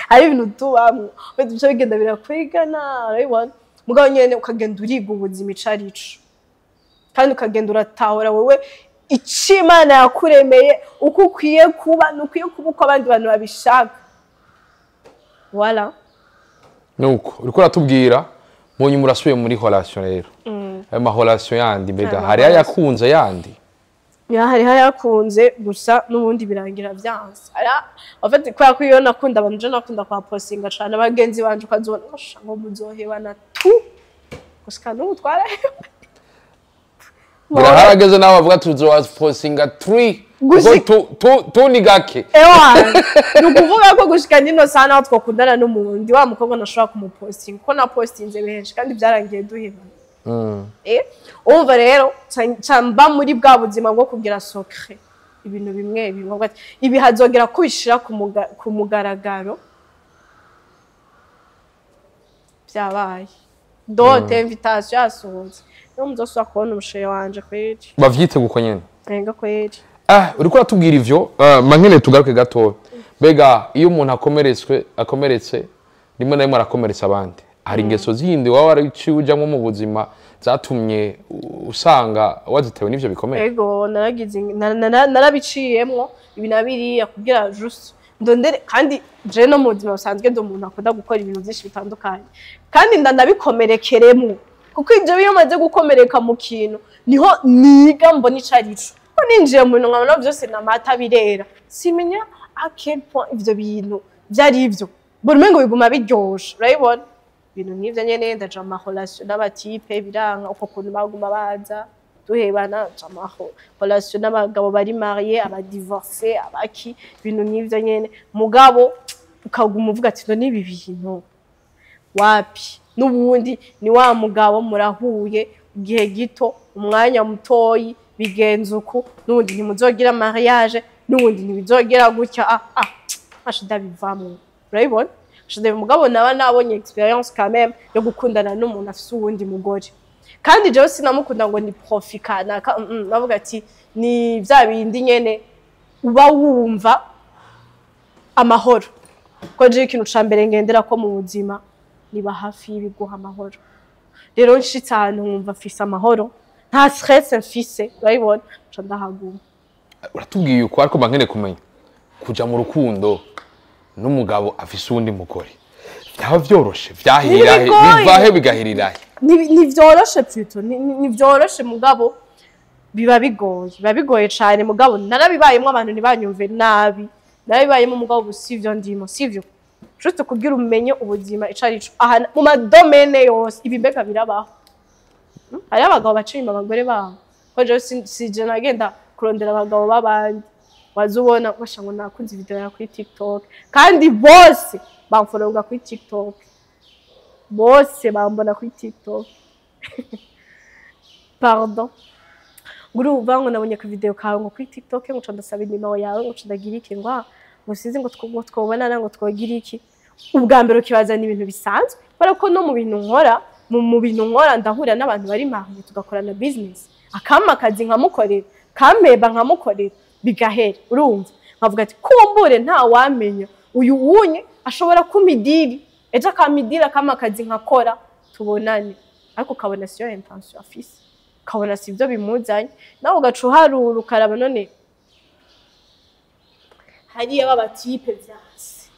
hari ibintu tubamwo bica bigenda birakwigana, urabibona? Mugabo nyene ukagenda uriga ubuzima ico arico, kandi ukagenda uratahura wewe ico Imana yakuremeye, uko ukwiye kuba, ntukwiye kuba uko abandi bantu babishaka. Voilà. Nuko uriko uratubwira, mu nyuma urasubiye muri relation rero, ayo ma relation yandi mbega Ayo hari ayakunze yandi? Ya, hariho ayakunze, gusa n'ubundi birangira vyanse. En fait, kubera ko iyo nakunda abantu, je nakunda kwa postinga cane abagenzi banje, ukazobona osha ngo muzohebana tu, gushika n'ubu twaraheba. Ngira harageze nawe bavuga tuzobapostinga 3 kuko tu ni gake. Ewa, ni ukuvuga ko gushika nino saha naho twakundana n'umuntu, wa mukobwa ntashobora kumupostinga kuko napostinze benshi kandi byarangiye duhebana. Umva rero ca mba muri bwa buzima bwo kugira secret ibintu bimwe bimwe, avuga ati, ibi hazogera kubishira ku mugaragaro byabaye dot, invitation yasohotse, niyo muzosubira kubona umu chéri wanje kweri. Bavyite guko nyene. Renga kweri. Ah, uriko uratubwira ivyo, mankene tugaruke gato. Mbega iyo umuntu akomeretswe, akomeretse rimwe na rimwe arakomeretsa abandi, hari ingeso zindi waba waraciye ujamwo mu buzima zatumye usanga wazitewe n'ivyo bikomere? Ego, naragize narabiciyemwo ibi na biriya kugira juste ndondere. Kandi je no mu buzima busanzwe ndi umuntu akunda gukora ibintu byinshi bitandukanye, kandi ndanabikomerekeremwo, kuko ibyo iyo maze gukomereka mu kintu niho niga mbona ico arico. Ko ninjiye mu bintu nkabona byose namata birera, simenya à quel point ivyo bintu vyari ivyo, mbona umengo biguma biryoshe, urabibona? Ibintu nk'ivyo nyene, ndaja mu ma relation n'aba type biranka, uko kuntu baguma baza duhebana, nja mu ma relation n'abagabo bari mariés, aba divorcés, abaki, ibintu nk'ivyo nyene. Mugabo ukaguma uvuga ati none ibi bintu wapi? N'ubundi ni wa mugabo murahuye igihe gito, umwanya mutoyi, bigenza uku, n'ubundi ntimuzogira mariage, n'ubundi ntibizogera gutya. Ah, ntashe ndabivamwo, urabibona? Ntashe. Mugabo naba nabonye expérience quand même yo gukundana n'umuntu afise uwundi mugore, kandi jewe sinamukunda ngo ni profit kanaka. Navuga ati ni vya bindi nyene uba wumva amahoro, ko jewe ikintu ca mbere ngendera ko mu buzima niba hafi y'ibiguha amahoro. Rero nshitse ahantu nkumva mfise amahoro, nta stress mfise, urabibona? Nca ndahaguma. Uratubwiye uko, ariko mba nkeneye kumenya, kuja mu rukundo n'umugabo afise uwundi mugore vyaba vyoroshe? Vyahirira he? Ntibigoye. Bivahe bigahirira he? Ntivyoroshe plutôt, ntivyoroshe, mugabo biba bigoye, biba bigoye cane. Mugabo narabibayemwo, abantu ntibanyumve nabi, narabibayemo, mugabo ubu sivyo ndimo, sivyo. Juste kugira umenye ubuzima ico arico aha mu ma domaines yose. Ibi mbega birabaho? Hariho abagabo baca inyuma abagore babo, ko jewe sije nagenda kurondera abagabo b'abandi. Waza ubona basha ngo nakunze video yawe kuri TikTok, kandi bose bamfollowinga kuri TikTok, bose bambona kuri TikTok. Pardon, ngo urumva ngo nabonye ku video kawe ngo kuri TikTok, ngo nca ndasaba inimero yawe, ngo nca ndagira iki, ngo ngo sinzi ngo twobonana, ngo twogira iki. Ubwa mbere ukibazana ibintu bisanzwe, kubera ko no mu bintu nkora, mu bintu nkora ndahura n'abantu bari mariés, tugakorana business, akampa akazi nkamukorera, kampeba nkamukorera, bigahera. Urumva nkavuga ati kumbure nta wamenya, uyu wunye ashobora kumpa i deal ejo, akampa i deal, akampa akazi nkakora, tubonane. Ariko ukabona siyo intention afise, ukabona si ibyo bimuzanye. Nawe ugaca uharura, ukaraba none hariya b'aba types vyanse,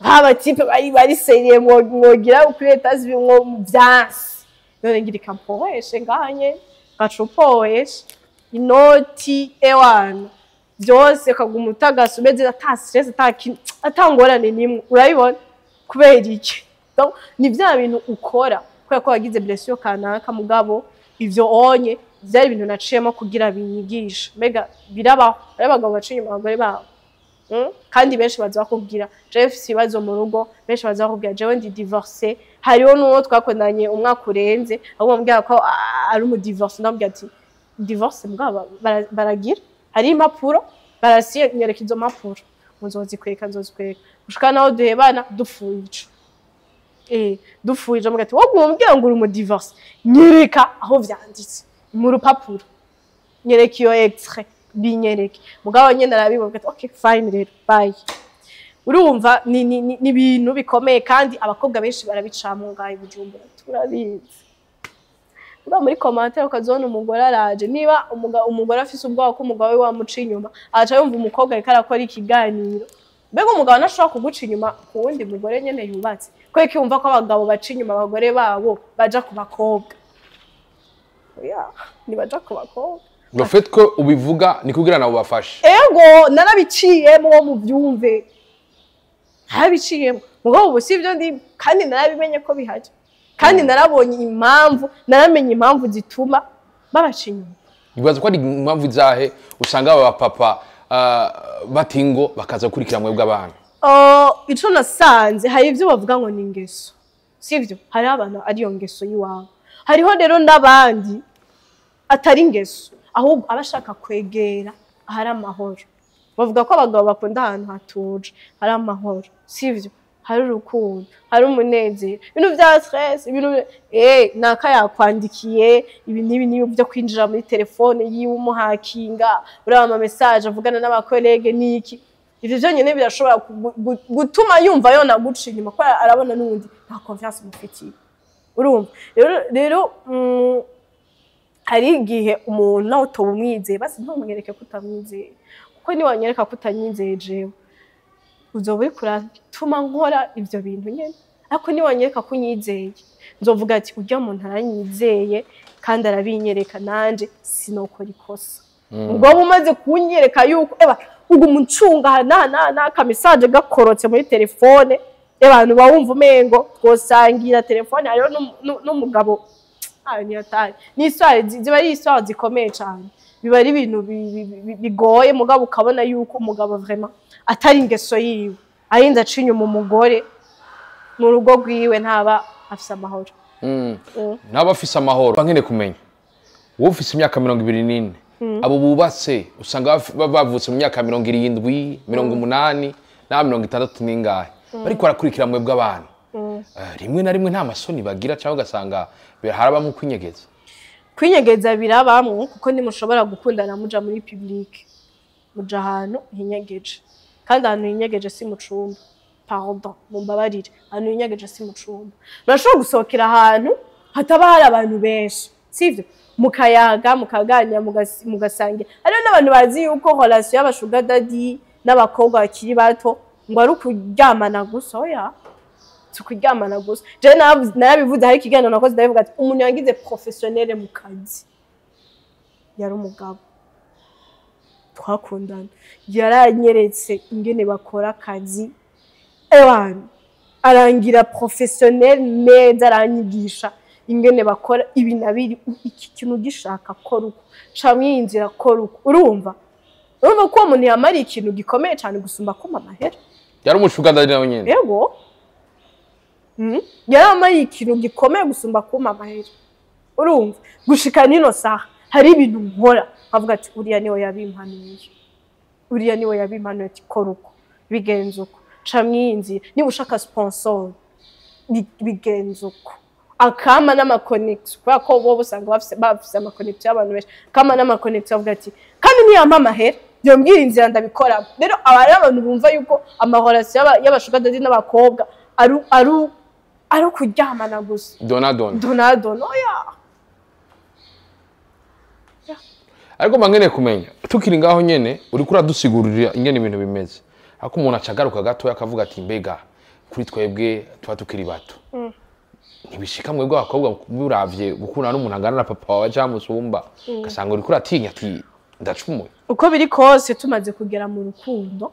b'aba types bari sérieux, mwogira kuri etazi mwo vyanse, none ngira ikampoheshe nganye, ngaca upoheshe inoti ewana byose, ukaguma utagasa umeze ata stress, ata ngorane nimwe. Urabibona kubera iki? Donc, ni vya bintu ukora kubera ko wagize blessure kanaka. Mugabo ivyo onye vyari ibintu naciyemo kugira binyigishe. Mbega birabaho, hari abagabo baca inyuma abagore babo? Kandi benshi baza bakubwira: "Jewe mfise ibibazo mu rugo." Benshi baza bakubwira: "Jewe ndi divorcé." Hariho n'uwo twakundanye umwaka urenze, ahubwo bambwira ko ari umu divorcé. Ndamubwira ati: "Divorce mugabo baragira hari impapuro barasiye, nyereka izo mpapuro." Ngo nzozikweka, nzozikweka, gushika naho duhebana dupfuye ico, dupfuye ico. Mbwira ati: "Wowe umbwira ngo uri umu divorcé, nyereka aho vyanditse mu rupapuro, nyereka iyo extrait, binyereke." Mugabo nyene arabibona ati: "Okay, fine rero, bye." Urumva ni ibintu bikomeye, kandi abakobwa benshi barabicamwo ngaho i Bujumbura, turabizi. Uba muri commentaire ukazibona umugore araje, niba umugore afise ubwoba ko umugabo we wamuca inyuma, aca yumva umukobwa ariko arakora ikiganiro. Mbega umugabo ntashobora kuguca inyuma ku wundi mugore nyene yubatse? Kubera ko yumva ko abagabo baca inyuma abagore babo baja ku bakobwa. Oya, ntibaja ku bakobwa. Le fait ko ubivuga ni kugira nabo bafashe. Ego, narabiciyemo, muvyumve, narabiciyemo. Mugabo ubu sivyo ndi, kandi narabimenye ko bihari, kandi narabonye impamvu, naramenye impamvu zituma babaca inyuma. Bibaza ko ari impamvu zahe usanga aba bapapa batingo bakaza gukurikira mwebwe abana? Ico nasanze, hari ivyo bavuga ngo ni ingeso, sivyo? Hariho abantu ariyo ngeso y'iwabo, hariho rero n'abandi atari ingeso, ahubwo aba ashaka kwegera ahari amahoro. Bavuga ko abagabo bakunda ahantu hatuje, hari amahoro, sivyo? Hari urukundo, hari umunezero. Ibintu vya stress, ibintu naka yakwandikiye ibi n'ibi n'ibi byo kwinjira muri telefone yiwe, umuhakinga, uraba ama message avugana n'aba collègues n'iki, ivyo vyonyene birashobora gutuma yumva yona guca inyuma, ko arabona n'ubundi nta confiance mufitiye. Urumva rero, hari igihe umuntu nawe utoba umwizeye, basi ntumwereke ko utamwizeye, kuko niwanyereka ko utanyizeye, jewe uzoba uriko uratuma nkora ivyo bintu nyene. Ariko niwanyereka ko unyizeye, nzovuga ati: "Urya muntu aranyizeye kandi arabinyereka, nanje sinokora ikosa." Ubwo wowe umaze kunyereka yuko eba uguma uncunga na na na aka message gakorotse muri telefone, abantu bawumva umengo twosangira telefone. Hariho n'umugabo ayo niyo atari ni histoire, ziba ari histoire zikomeye cyane, biba ari ibintu bigoye. Mugabo ukabona yuko umugabo vraiment atari ingeso yiwe, arinze aca inyuma umugore mu rugo rwiwe, ntaba afise amahoro. Ntaba afise amahoro. Nkeneye kumenya, wowe ufise imyaka 24, abo bubatse usanga bavutse mu myaka 70, 80 na 60 n'ingahe, bariko barakurikira mwebwe abana. Rimwe na rimwe nta masoni bagira, cyangwa ugasanga harabamwo kwinyegeza? Kwinyegeza birabamwo, kuko ntimushobora gukundana muja muri public, muja ahantu hinyegeje. Kandi ahantu hinyegeje si mu cumba, pardon, mumbabarire, ahantu hinyegeje si mu cumba. Murashobora gusohokera ahantu hataba hari abantu benshi, sivyo? Mukayaga, mukaganira, mugasangira. Hariho n'abantu bazi yuko relation y'aba sugar daddy n'abakobwa bakiri bato ngo ari ukuryamana gusa. Oya, si ukuryamana gusa. Jewe narabivuze, hari ikiganiro nakoze ndabivuga ati umuntu yagize professionnel mu kazi yari umugabo twakundana, yaranyeretse ingene bakora akazi. Ewana, arangira professionnel neza, aranyigisha ingene bakora ibi na biri. Iki kintu gishaka, kora uko, ca mwinzira, kora uko. Urumva ko uwo muntu yamariye ikintu gikomeye cyane gusumba kumpa amahera. Yari umu sugar daddy nawe nyene? Yego. Yaramariye ikintu gikomeye gusumba kumpa amahera. Urumva, gushika nino saha hari ibintu nkora nkavuga ati: "Uriya niwe yabimpanuye, uriya niwe yabimpanuye ati kora uko, bigenza uko, ca mwiyinzira, niba ushaka sponsor bigenza uko." Akama n'ama connexion, kubera ko bo usanga bafise ama connexion y'abantu benshi. Akama n'ama connexion, avuga ati kandi niyampa amahera yombwira inzira ndabikoramo. Rero aba ari abantu bumva yuko ama relation y'aba sugar daddy n'abakobwa ari ukuryamana gusa. Dona dona. Dona dona, oya. Ariko mba nkeneye kumenya, tukiri ngaho nyene uriko uradusigurira ingene ibintu bimeze, ariko umuntu aca agaruka gatoya akavuga ati: "Mbega kuri twebwe tuba tukiri bato, ntibishika mwebwe abakobwa muravye gukundana n'umuntu angana na papa wawe cyangwa musumba, ugasanga uriko uratinya ati ndacumuye?" Uko biri kose, tumaze kugera mu rukundo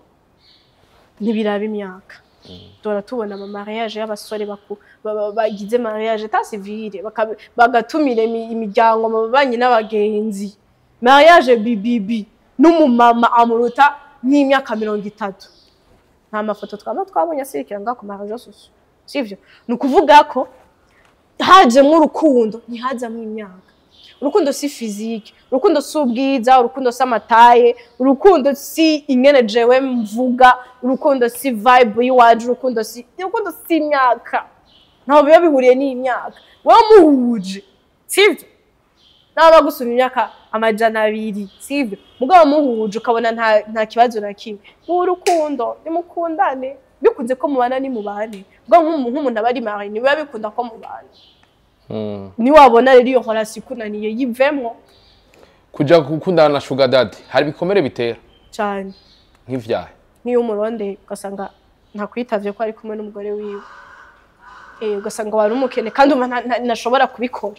ntibiraba imyaka. Dora tubona ama mariage y'abasore bagize mariage état civil, bagatumira imiryango, amabanyi n'abagenzi, mariage bibibi n'umumama amuruta nk'imyaka 30. Nta mafoto twaba twabonye asirikira ngaho ku ma réseaux sociaux, sivyo? Ni ukuvuga ko hajemwo urukundo, ntihazamwo imyaka. Urukundo si physique, urukundo si ubwiza, urukundo si ama taille, urukundo si ingene jewe mvuga, urukundo si vibe y'iwacu, urukundo si imyaka. Ntaho biba bihuriye n'imyaka. Wowe muhuje, sivyo? Naba gusumba imyaka 200, sivyo? Mugabo muhuje ukabona nta kibazo na kimwe mu rukundo, nimukundane. Bikunze ko mubana, nimubane. Mugabo nk'umuntu aba ari marié, ntibiba bikunda ko mubana. Niwabona rero iyo relation ikunaniye, yivemwo. Kuja gukundana na sugar daddy hari ibikomere bitera? Cyane. Nk'ivyahe? Nk'iyo umurondeye ugasanga ntakwitavye ko ari kumwe n'umugore wiwe, ugasanga wari umukene kandi umva ntashobora kubikora,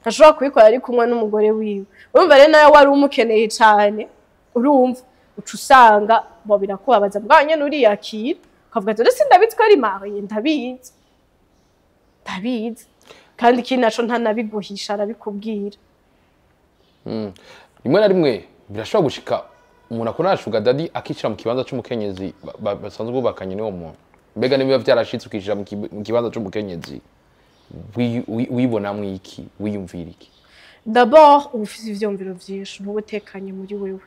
ntashobora kubikora ari kumwe n'umugore wiwe. Urumva rero nawe wari umukeneye cyane, urumva uca usanga bo birakubabaza. Bwa nyene uriyakira ukavuga ati: "Ese ndabizi ko ari marié, ndabizi, ndabizi." Kandi ikindi naco, ntanabiguhisha, arabikubwira. Rimwe na rimwe birashobora gushika umuntu akundana na sugar daddy akishira mu kibanza c'umukenyezi basanzwe bubakanye n'uwo muntu. Mbega niba vyarashitse ukishira mu kibanza c'umukenyezi, wibonamwo iki, wiyumvira iki? D'abord uba ufise ivyiyumviro vyinshi, ntuba utekanye muri wewe,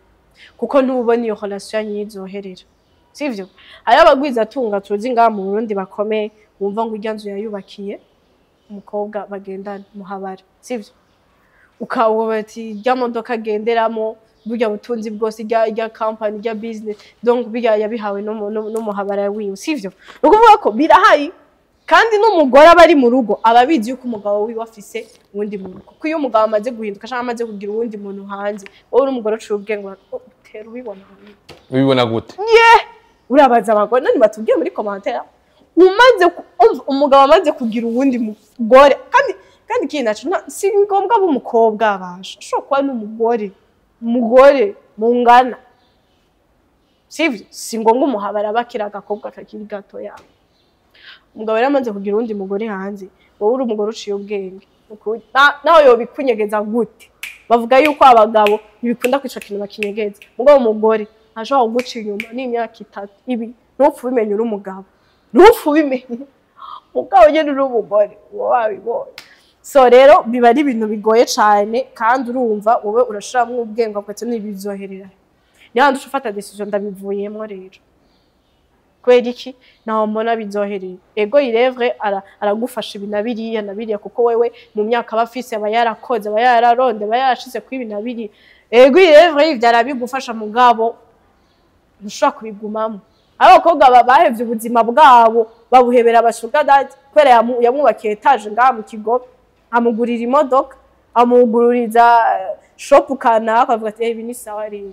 kuko ntubona iyo relation yanyu izoherera, sivyo? Hariho abagwizatunga tuzi ngaha mu Burundi bakomeye, wumva ngo irya nzu yayubakiye umukobwa bagendana muhabara, sivyo? Ukabona ati irya modoka agenderamo, burya butunzi bwose, irya company, irya business, donc birya yabihawe n'umuhabara wiwe, sivyo? Ni ukuvuga ko birahari. Kandi n'umugore aba ari mu rugo aba abizi yuko umugabo wiwe afise uwundi muntu, kuko iyo umugabo amaze guhinduka cyangwa amaze kugira uwundi muntu hanze, wowe uri umugore uciye ubwenge, utera ubibona. Ubibona gute? Urabaza abagore none batubwiye muri commentaire. Umaze umva, umugabo amaze kugira uwundi mugore, kandi ikindi naco si ngombwa abe umukobwa, abasha ashobora kuba n'umugore, umugore mungana, sivyo? Si ngombwa umuhabara bakiri agakobwa kakiri gatoya. Umugabo yari amaze kugira uwundi mugore hanze, wowe uri umugore uciye ubwenge. Ukuri nawe yobikunyegeza gute? Bavuga yuko abagabo ntibikunda kwica kintu bakinyegeza. Mugabo umugore ntashobora kuguca inyuma n'imyaka 3, 2, ntupfe ubimenye. Uri umugabo ntupfe ubimenye, mugabo nyene uri umugore uba wabibonye. So rero biba ari ibintu bigoye cane. Kandi urumva wowe urashiramwo ubwenge, ukavuga ati nibizoherera niyo handi uca ufata décision: ndabivuyemwo rero. Kubera iki? Ntaho mbona bizohereye. Ego, irevre aragufasha ibi na biriya na biriya, kuko wewe mu myaka aba afise aba yarakoze, aba yararonde, aba yarashize kuri ibi na biriya. Ego, irevre ivyo arabigufasha, mugabo ntushobora kubigumamo. Abakobwa bahevye ubuzima bwabo, babuhebera aba sugar daddy kubera yamwubakiye étage ngaha mu Kigobe, amugurira imodoka, amugururiza shop kanaka, akavuga ati: "Ibi ni sawa." Rero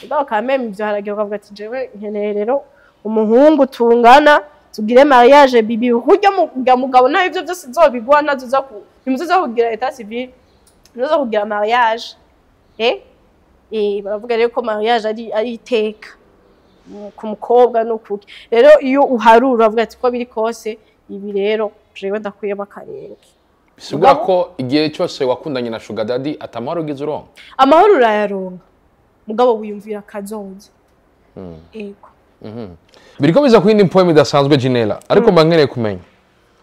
mugabo kameme ivyo haragiye ukavuga ati: "Jewe nkeneye rero umuhungu tungana, tugire mariage bibi." Kurya mugabo naho ivyo byose nzobiguha, nazo ku ntimuzoza kugira état civil, ntimuzoza kugira mariage. Baravuga rero ko mariage ari iteka. Ku mukobwa no kuki rero iyo uharura uravuga ati ko biri kose ibi rero jewe ndakuyemo akarenge. Bisigura ko igihe cyose wakundanye na sugar daddy atamahoro ugize uronka? Amahoro urayaronka, mugabo wiyumvira akazoza. Ego. Biriko biza ku yindi poem idasanzwe, Ginella, ariko mba nkeneye kumenya,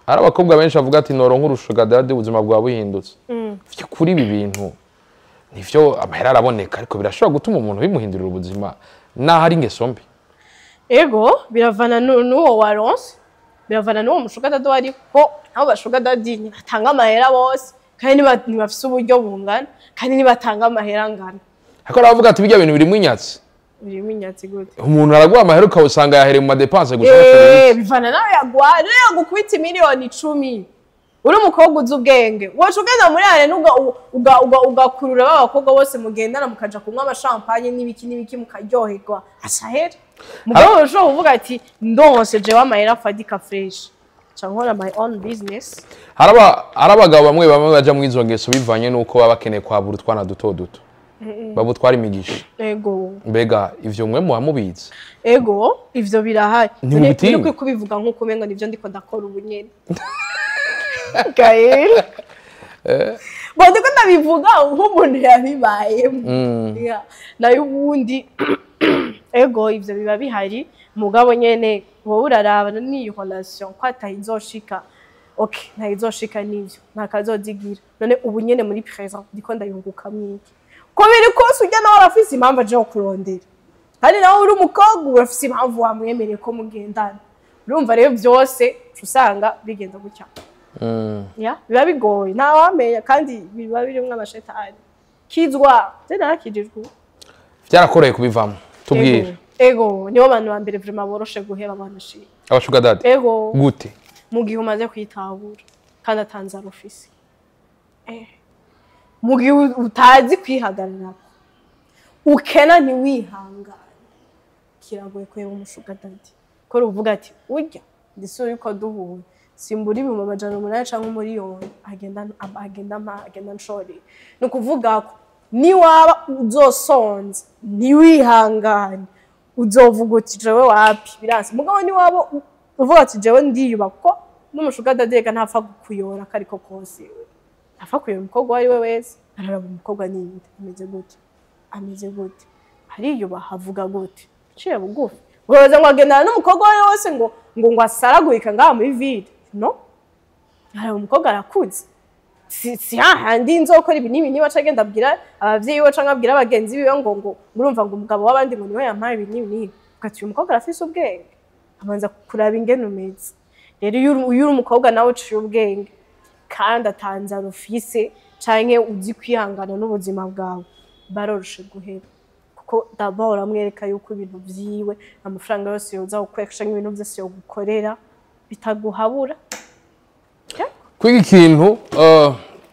hari abakobwa benshi bavuga ati noronka uru sugar daddy ubuzima bwawe buhindutse. Kuri ibi bintu nivyo, amahera araboneka, ariko birashobora gutuma umuntu bimuhindurira ubuzima naho ari ingeso mbi? Ego, biravana n'uwo waronse, biravana n'uwo mu sugar daddy wari, ko nabo ba sugar daddy ntibatanga amahera bose, kandi ntibafise uburyo bungana, kandi ntibatanga amahera angana. Ariko aravuga ati bijya bintu birimo inyatsi. Birimo inyatsi gute? Umuntu araguha amahera ukawusanga yahereye mu ma dépenses gusa. Bivana nawe yaguha. Rero yagukubita 10 miliyoni uri umukobwa uzi ubwenge, woca ugenda muri arena ugakurura ba bakobwa bose mugendana, mukaja kunywa ama champagne n'ibiki n'ibiki, mukaryoherwa, acahera. Mugabo ushobora kuvuga ati ndonse jewe amahera afadika fresh, nca nkora my own business. Hari abagabo bamwe bamwe baja muri izo ngeso bivanye n'uko baba bakeneye kwabura utwana duto duto babutwara imigisha. Ego. Mbega ivyo mwe muba mubizi? Ego, ivyo birahari. Ntimubitinya? Nuri kubivuga nk'uko umengo nivyo ndiko ndakora ubu nyene, Gael. Bon, ndiko ndabivuga nk'umuntu yabibayemo. Yeah. Nayo ubundi ego, ivyo biba bihari, mugabo nyene wowe uraraba n'iyo relation ko atayizoshika. Okay, ntayizoshika n'ivyo, nta kazozigira. None ubu nyene muri présent ndiko ndayungukamwo iki? Ko biri kose ujya nawe arafise impamvu aje kurondera, kandi nawe uri umukobwa urafise impamvu wamwemereye ko mugendana. Urumva rero byose uca usanga bigenda gutya. Ya, biba bigoye, ntawamenya, kandi biba birimwo amashetani. Kizwa je narakijijwe ubu. Vyarakoreye kubivamo, tubwire. Ego, nibo bantu ba mbere vraiment boroshe guheba abantu shima. Aba sugar daddy? Ego. Gute? Mu gihe umaze kwitabura kandi atanzara ufise, mu gihe utazi kwihagarara, ukena ntiwihangane, kiragoye kureba umu sugar daddy ko uvuga ati urya ndisura yuko duhuye simbura 800,000 canke 1 miliyoni, agenda agenda mpa, agenda nshoreye. Ni ukuvuga ko niwaba uzosonza ntiwihangane, uzovuga uti jewe wapi, biranse. Mugabo niwaba uvuga ati jewe ndiyuba, kuko n'umu sugar daddy rega ntapfa kukuyora ako ariko kose, ntapfa kuyora umukobwa uwo ari we wese. Araraba umukobwa ninde, ameze gute, ameze gute, ariyubaha, avuga gute, uciye bugufi. Ugabaza ngo agendana n'umukobwa uwo ari we wese ngo asaragurika ngaha muri ville? No, araba umukobwa arakuze, si hahandi nzokora ibi n'ibi, niba agenda abwira abavyeyi we canke abwira bagenzi biwe ngo murumva ngo umugabo w'abandi ngo niwe yampaye ibi n'ibi n'ibi. Ugati uyu mukobwa arafise ubwenge, abanza kuraba ingene umeze. Rero iyo uri umukobwa nawe uciye ubwenge kandi atanzara ufise canke uzi kwihangana n'ubuzima bwawe, baroroshe guhera, kuko d'abord uramwereka yuko ibintu vyiwe, amafaranga yose yoza gukoresha canke ibintu vyose yogukorera bitaguhabura. Kwiga ikintu,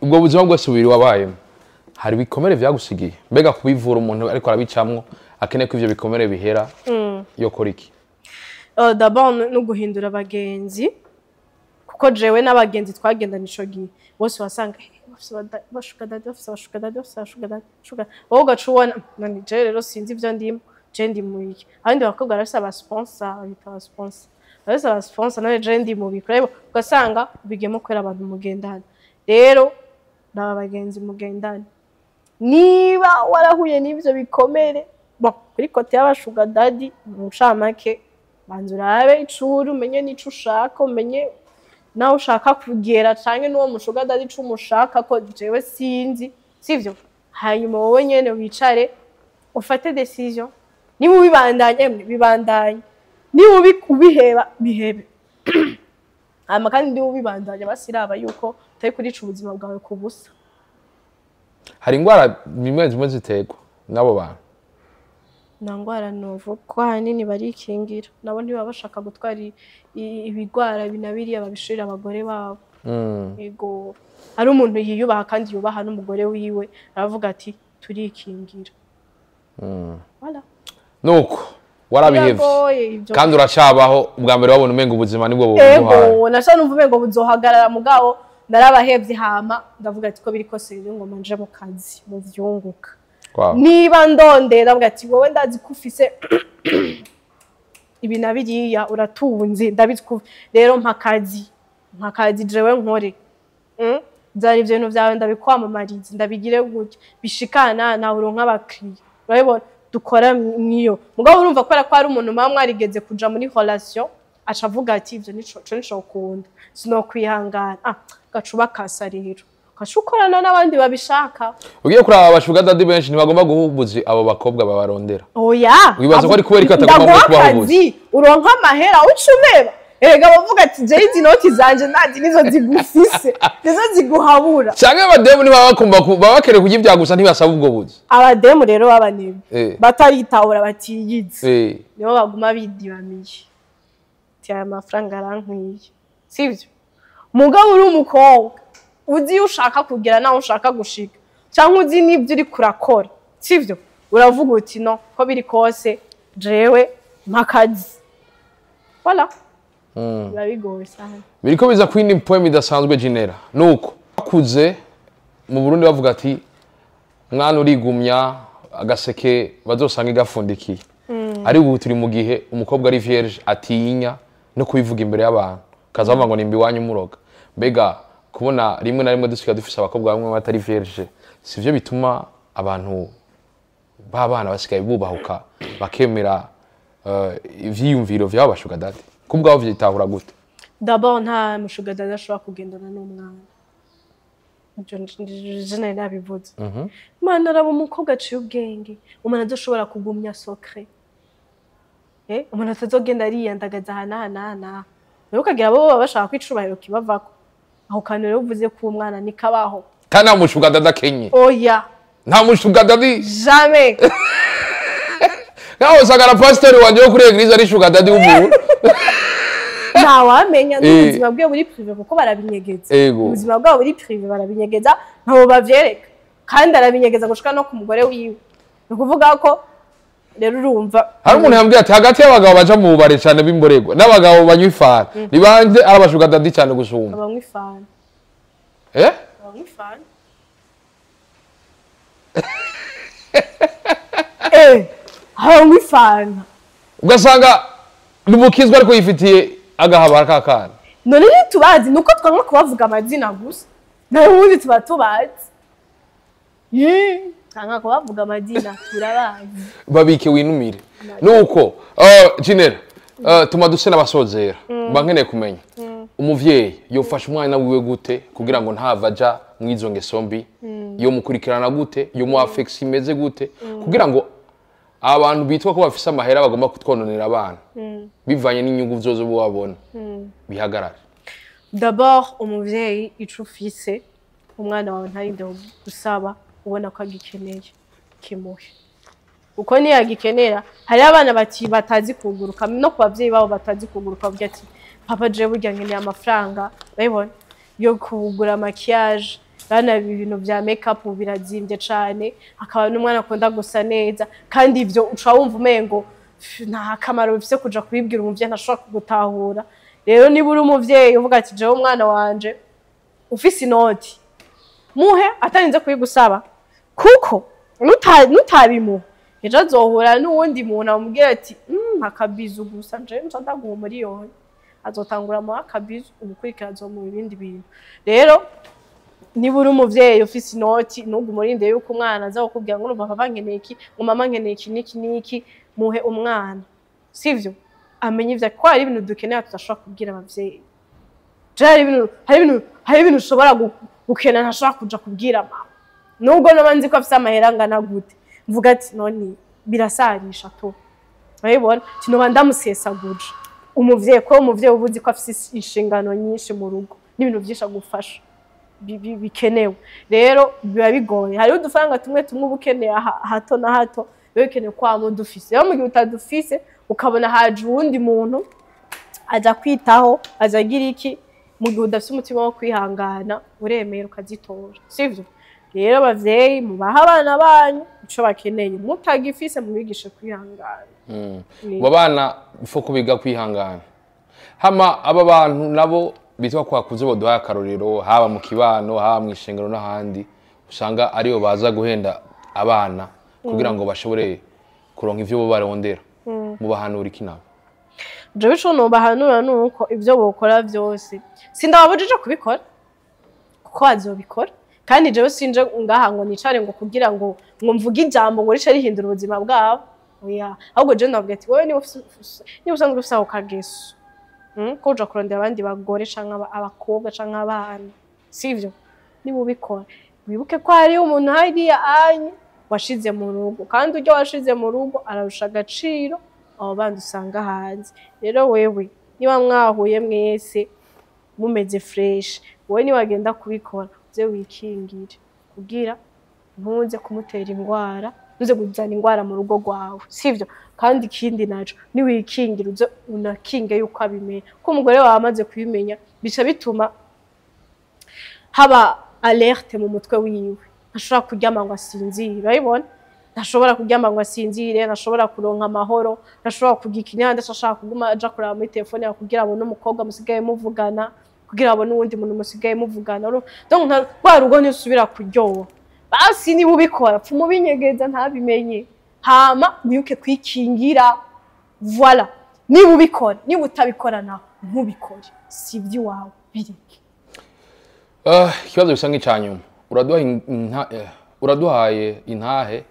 ubwo buzima bwose bubiri wabayemo, hari ibikomere vyagusigiye. Mbega kubivura, umuntu ariko arabicamwo akeneye ko ivyo bikomere bihera, yokora iki? D'abord no guhindura abagenzi, kuko jewe n'abagenzi twagendana ico gihe bose wasanga bafise ba sugar daddy, bafise aba sugar daddy, bafise aba sugar daddy, sugar. Wowe ugaca ubona none jewe rero sinzi ivyo ndimo, je ndi mu iki? Abandi bakobwa barafise aba sponsor, babita aba sponsor, barafise aba sponsor, none jewe ndi mu biki? Rero ugasanga ubigiyemo kubera abantu mugendana. Rero raba abagenzi mugendana niba warahuye n'ivyo bikomere. Bon, kuri côté y'aba sugar daddy, mu ncamake banza urabe icuri, umenye n'ico ushaka, umenye nawe ushaka kugera canke n'uwo mu sugar daddy ico umushaka, ko jewe sinzi sivyo. Hanyuma wowe nyene wicare ufate décision. Niba ubibandanye, emwe bibandanye, niba ubiheba bihebe. Hanyuma kandi niba ubibandanye, basiraba yuko utari kurica ubuzima bwawe ku busa. Hari indwara bimwe zimwe ziterwa n'abo bantu? Nta ndwara novuga, kuko ahanini barikingira, nabo ntibaba bashaka gutwara ibigwara ibi na biriya babishirira abagore babo. Ego, ari umuntu yiyubaha kandi yubaha n'umugore wiwe, aravuga ati turikingira. Voilà. Nuko warabihevye? Biragoye ivyo. Kandi uracabaho. Ubwa mbere wabona umenga ubuzima nibwo buguhaye. Ego, naca numva umengo buzohagarara, mugabo narabahevye. Hama ndavuga ati ko biri kose rero ngoma nje mu kazi mu vyunguka. Niba ndondera, ndavuga ati wowe ndazi ko ufise Ibi na biriya, uratunze, ndabizi ko rero mpakazi jewe nkore. Byari ibyo bintu byawe, ndabikwamamariza, ndabigire gutya bishikana nawe uronka abakiriya, urabibona, dukora mwiyo. Mugabo urumva, kubera ko hari umuntu muba mwarigeze kuja muri relation, aca avuga ati ivyo nico co nico ukunda, sinokwihangana. Ah, gacuba kasa rero gaca ukorana n'abandi babishaka. Ugiye kuraba, aba sugar daddy benshi ntibagomba guha ubuzi abo bakobwa babarondera. Oya. Wibaza ko ari kubera ko atagomba Ndaguha kubaha ubuzi? akazi, uronka amahera, uca umeba. Erega bavuga ati jewe izi noti zanje ndazi nizo zigufise, nizo ziguhabura. Canke abademu ntibaba bakumva baba bakeneye kurya ibya gusa, ntibasaba ubwo buzi. Abademu rero b'abanebwe bataritahura, batiyizi, nibo baguma bidibamiye ati aya mafaranga arankwiye, sivyo? Mugabo uri umukobwa uzi iyo ushaka kugera naho ushaka gushika, cyangwa uzi n'ibyo uri kurakora, sivyo? Uravuga uti no ko biri kose jewe mpakazi, voilà, biba bigoye cyane. Biriko biza kwindi poem idasanzwe. Ginera nuko bakuze mu Burundi bavuga ati mwana urigumya agaseke bazosanga igafundikiye, ariko ubu turi mu gihe umukobwa ari vierge atinya no kubivuga imbere y'abantu, kaza bavuga ngo nimba iwanyu muroga. Mbega kubona rimwe na rimwe dusigaye dufise abakobwa bamwe batari vierge, sivyo bituma abantu b'abana basigaye bubahuka bakemera ivyiyumviro vy'abo ba sugar daddy? Kubwabo vyitahura gute? D'abord, nta mu sugar daddy ashobora kugendana n'umwana. Ibyo je nari nabivuze. Mana, araba umukobwa aciye ubwenge, umuntu azoshobora kugumya secret, umuntu atazogenda ariyandagaza aha n'aha n'aha n'aha. Rero ukagira abo baba bashaka ko icubahiro kibavako. Aho kantu rero uvuze ko umwana nikabaho. Kandi nta mu sugar daddy akenye. Oya. Nta mu sugar daddy. Jamais. Nkaho usanga na pasitori wanje wo kuri église ari sugar daddy w'umuntu. Ntawamenya n'ubuzima bwe buri privé, kuko barabinyegeza. Ubuzima bwabo buri privé barabinyegeza, ntabo bavyereka, kandi arabinyegeza gushika no ku mugore wiwe. Ni ukuvuga ko rero urumva. Hari umuntu yambwiye ati hagati y'abagabo baja mu bubare cyane b'imborerwa n'abagabo banywa ifana, ni bande ari aba sugar daddy cyane gusumba? Abanywa ifana. Eh? Abanywa ifana, abanywa ifana. Ugasanga ni umukizwa ariko yifitiye agahabara k'akana. None ntitubazi? Ni uko twanga kubavuga amazina gusa, nawe ubundi tuba tubazi. Twanga kubavuga amazina, turabazi. Babike winumire. Nuko Ginera, tuma duse n'abasozera. Mba nkeneye kumenya umuvyeyi yofasha umwana wiwe gute kugira ngo ntava aja mw'izo ngeso mbi, yomukurikirana gute, yomuha affection imeze gute, kugira ngo abantu bitwa ko bafise amahera bagomba kutwononera abana bivanye n'inyungu zozo babona bihagarare? D'abord, umuvyeyi, ico ufise umwana wawe ntarinde gusaba, ubona ko agikeneye, kimuhe, uko niyagikenera. Hariho abana bati batazi kuguruka no ku bavyeyi babo, batazi kuguruka, bavuga ati papa, jewe burya nkeneye amafaranga, urabibona, yo kugura maquillage. Bana, ibintu vya make up birazimvye cane, hakaba n'umwana akunda gusa neza, kandi ivyo uca wumva umengo nta kamaro bifise kuja kubibwira umuvyeyi, ntashobora kugutahura. Rero niba uri umuvyeyi uvuga ati jewe umwana wanje, ufise inoti, muhe atarinze kuyigusaba, kuko nutabimuha ejo azohura n'uwundi muntu amubwira ati akabizu gusa, nje nca ndaguha umuriyoni." Azotangura amuha akabizu, umukurikira azomuha ibindi bintu. Rero niba uri umuvyeyi ufise inoti, ntugume urindiriye yuko umwana aza kukubwira ngo urumva papa nkeneye iki, ngo mama nkeneye iki n'iki n'iki. Muhe umwana, sivyo? Amenye ivyo, kuko hari ibintu dukenera tudashobora kubwira abavyeyi. Je hari ibintu ushobora gukenera ntashobora kuja kubwira mama, nubwo noba nzi ko afise amahera angana gute. Mvuga ati none birasarisha to, urabibona, kinoba ndamusesaguje umuvyeyi, ko umuvyeyi uba uzi ko afise inshingano nyinshi mu rugo n'ibintu vyinshi agufasha bikenewe. Rero biba bigoye, hariho udufaranga tumwe tumwe uba ukeneye hato na hato, biba bikenewe kwama udufise. Rero mu gihe utadufise, ukabona haje uwundi muntu aja kwitaho, aza agira iki, mu gihe udafise umutima wo kwihangana, uremera ukazitora, sivyo? Rero abavyeyi, mubahe abana banyu ico bakeneye, mutagifise mubigishe kwihangana. Abo bana ifo kubiga kwihangana. Hama aba bantu nabo bitwa kwakuze boduhaye akarorero, haba mu kibano, haba mu ishengero n'ahandi, usanga aribo baza guhenda abana kugira ngo bashobore kuronka ivyo bo barondera, mubahanura iki nabo? Jewe ico nobahanura nuko ivyo bokora vyose sindababujije kubikora, kuko bazobikora. Kandi jewe sinje ngaha ngo nicare ngo kugira ngo mvuge ijambo ngo rice rihindura ubuzima bwabo, oya. Ahubwo jewe ndababwira ati wowe niba usanzwe ufise ako kageso, ko uja kurondera abandi bagore canke abakobwa canke abana, sivyo? Niba ubikora wibuke ko hariyo umuntu hariya anye washize mu rugo, kandi uryo washize mu rugo ararusha agaciro abo bandi usanga hanze. Rero wewe niba mwahuye mwese mumeze fresh, wowe niwagenda kubikora uze wikingire kugira ntuze kumutera ingwara, ntuze kuzana ingwara mu rugo rwawe, sivyo? Kandi ikindi naco, niwikingira uze unakinge yuko abimenya, ko umugore wawe amaze kubimenya bica bituma haba alerte mu mutwe wiwe, ntashobora kuryama ngo asinzire, urabibona? Ntashobora kuryama ngo asinzire, ntashobora kuronka amahoro, ntashobora kugira ikinyanda, ashaka kuguma aja kuraba muri telefone yawe kugira abone umukobwa musigaye muvugana, kugira abone uwundi muntu musigaye muvugana. Donc rwa rugo ntisubira kuryoha. Basi niba ubikora pfuma ubinyegeza ntabimenye, hama wibuke kwikingira. Voilà, niba ubikora, niba utabikora naho ntubikore, si iby'iwawe, bireke. Ikibazo bisa nk'icya nyuma, uraduhaye intahe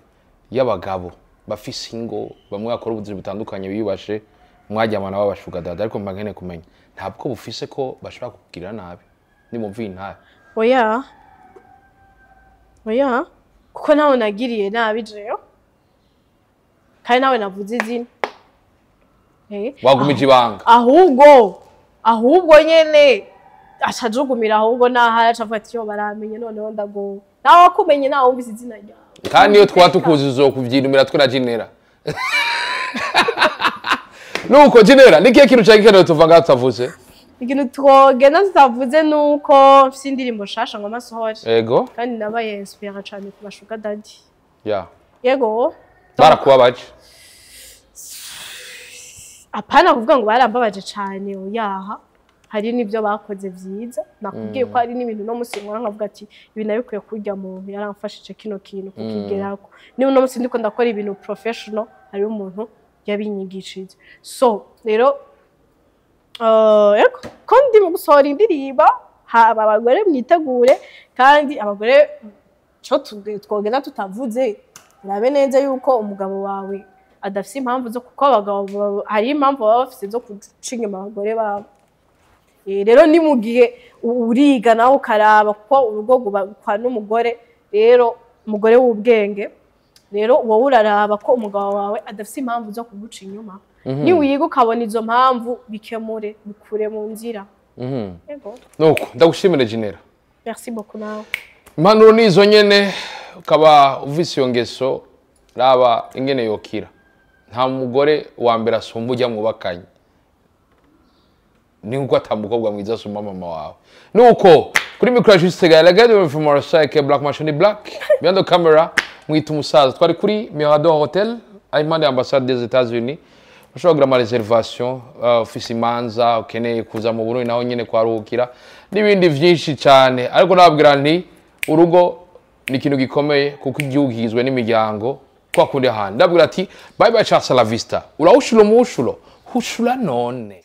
y'abagabo bafise ingo, bamwe bakora ubuzi butandukanye biyubashe, mwaryamana b'abashuga dada, ariko mba nkeneye kumenya ntabwo bufise ko bashobora kukugirira nabi nimumva iyi ntahe? Oya, oya, kuko nawe nagiriye nabi jewe, kandi nawe navuze izina. Wagumije ibanga. Ahubwo nyene acajugumira, ahubwo naho acavuga ati yo baramenye noneho ndagowe. Nawe wakumenye, nawe wumvise izina ryawe. Kandi iyo twaba tukuzi uzokuvyinumira twe na Jinera. Nuko Jinera, ni kihe kintu cari tuva ngaha tutavuze? Ikintu twogenda tutavuze nuko mfise indirimbo nshasha ngo amasohore. Ego. Kandi nabaye inspira cane ku bashuga daddy. Ya. Yego. Barakubabaje? Apana kuvuga ngo barambabaje cane, oyaha. Hari n'ibyo bakoze vyiza, nakubwiye ko hari n'ibintu no musi nkora nkavuga ati ibi nabikwiye kurya muntu yaramfashije kino kintu kukigerako. Niba no musi ndiko ndakora ibintu professional, hari umuntu yabinyigishije. So rero yego, ko ndi mu gusohora indirimbo, haba abagore mwitegure, kandi abagore co twogenda tutavuze, urabe neza yuko umugabo wawe adafise impamvu zo, kuko abagabo hari impamvu baba bafise zo guca inyuma abagore babo. Rero ni mu gihe uriga nawe ukaraba, kuko urugo rwubakwa n'umugore, rero umugore w'ubwenge, rero wowe uraraba ko umugabo wawe adafise impamvu zo kuguca inyuma. Niwiga ukabona izo mpamvu, bikemure, bikure mu nzira. Yego. Nuko ndagushimire Jinera. Merci beaucoup nawe. Impanuro nizo nyene, ukaba uvise iyo ngeso, raba ingene yokira. Nta mugore wa mbere asumba ujya mwubakanye, ni nkuko ata mukobwa mwiza asumba mama wawe. Nuko kuri micro Juste Gaël from Marseille, Black Machine Black behind the camera mwita umusaza. Twari kuri Mirador Hotel, impande ya ambassade des États-Unis. Ushobora kugira ama reservation, ufise imanza, ukeneye kuza mu Burundi naho nyene kwaruhukira n'ibindi vyinshi cyane. Ariko nababwira nti urugo ni ikintu gikomeye, kuko igihugu kigizwe n'imiryango kwa kundi ahantu. Ndabwira ati bye bye, ciao, la vista. Urawushula umuwushulo hushula none.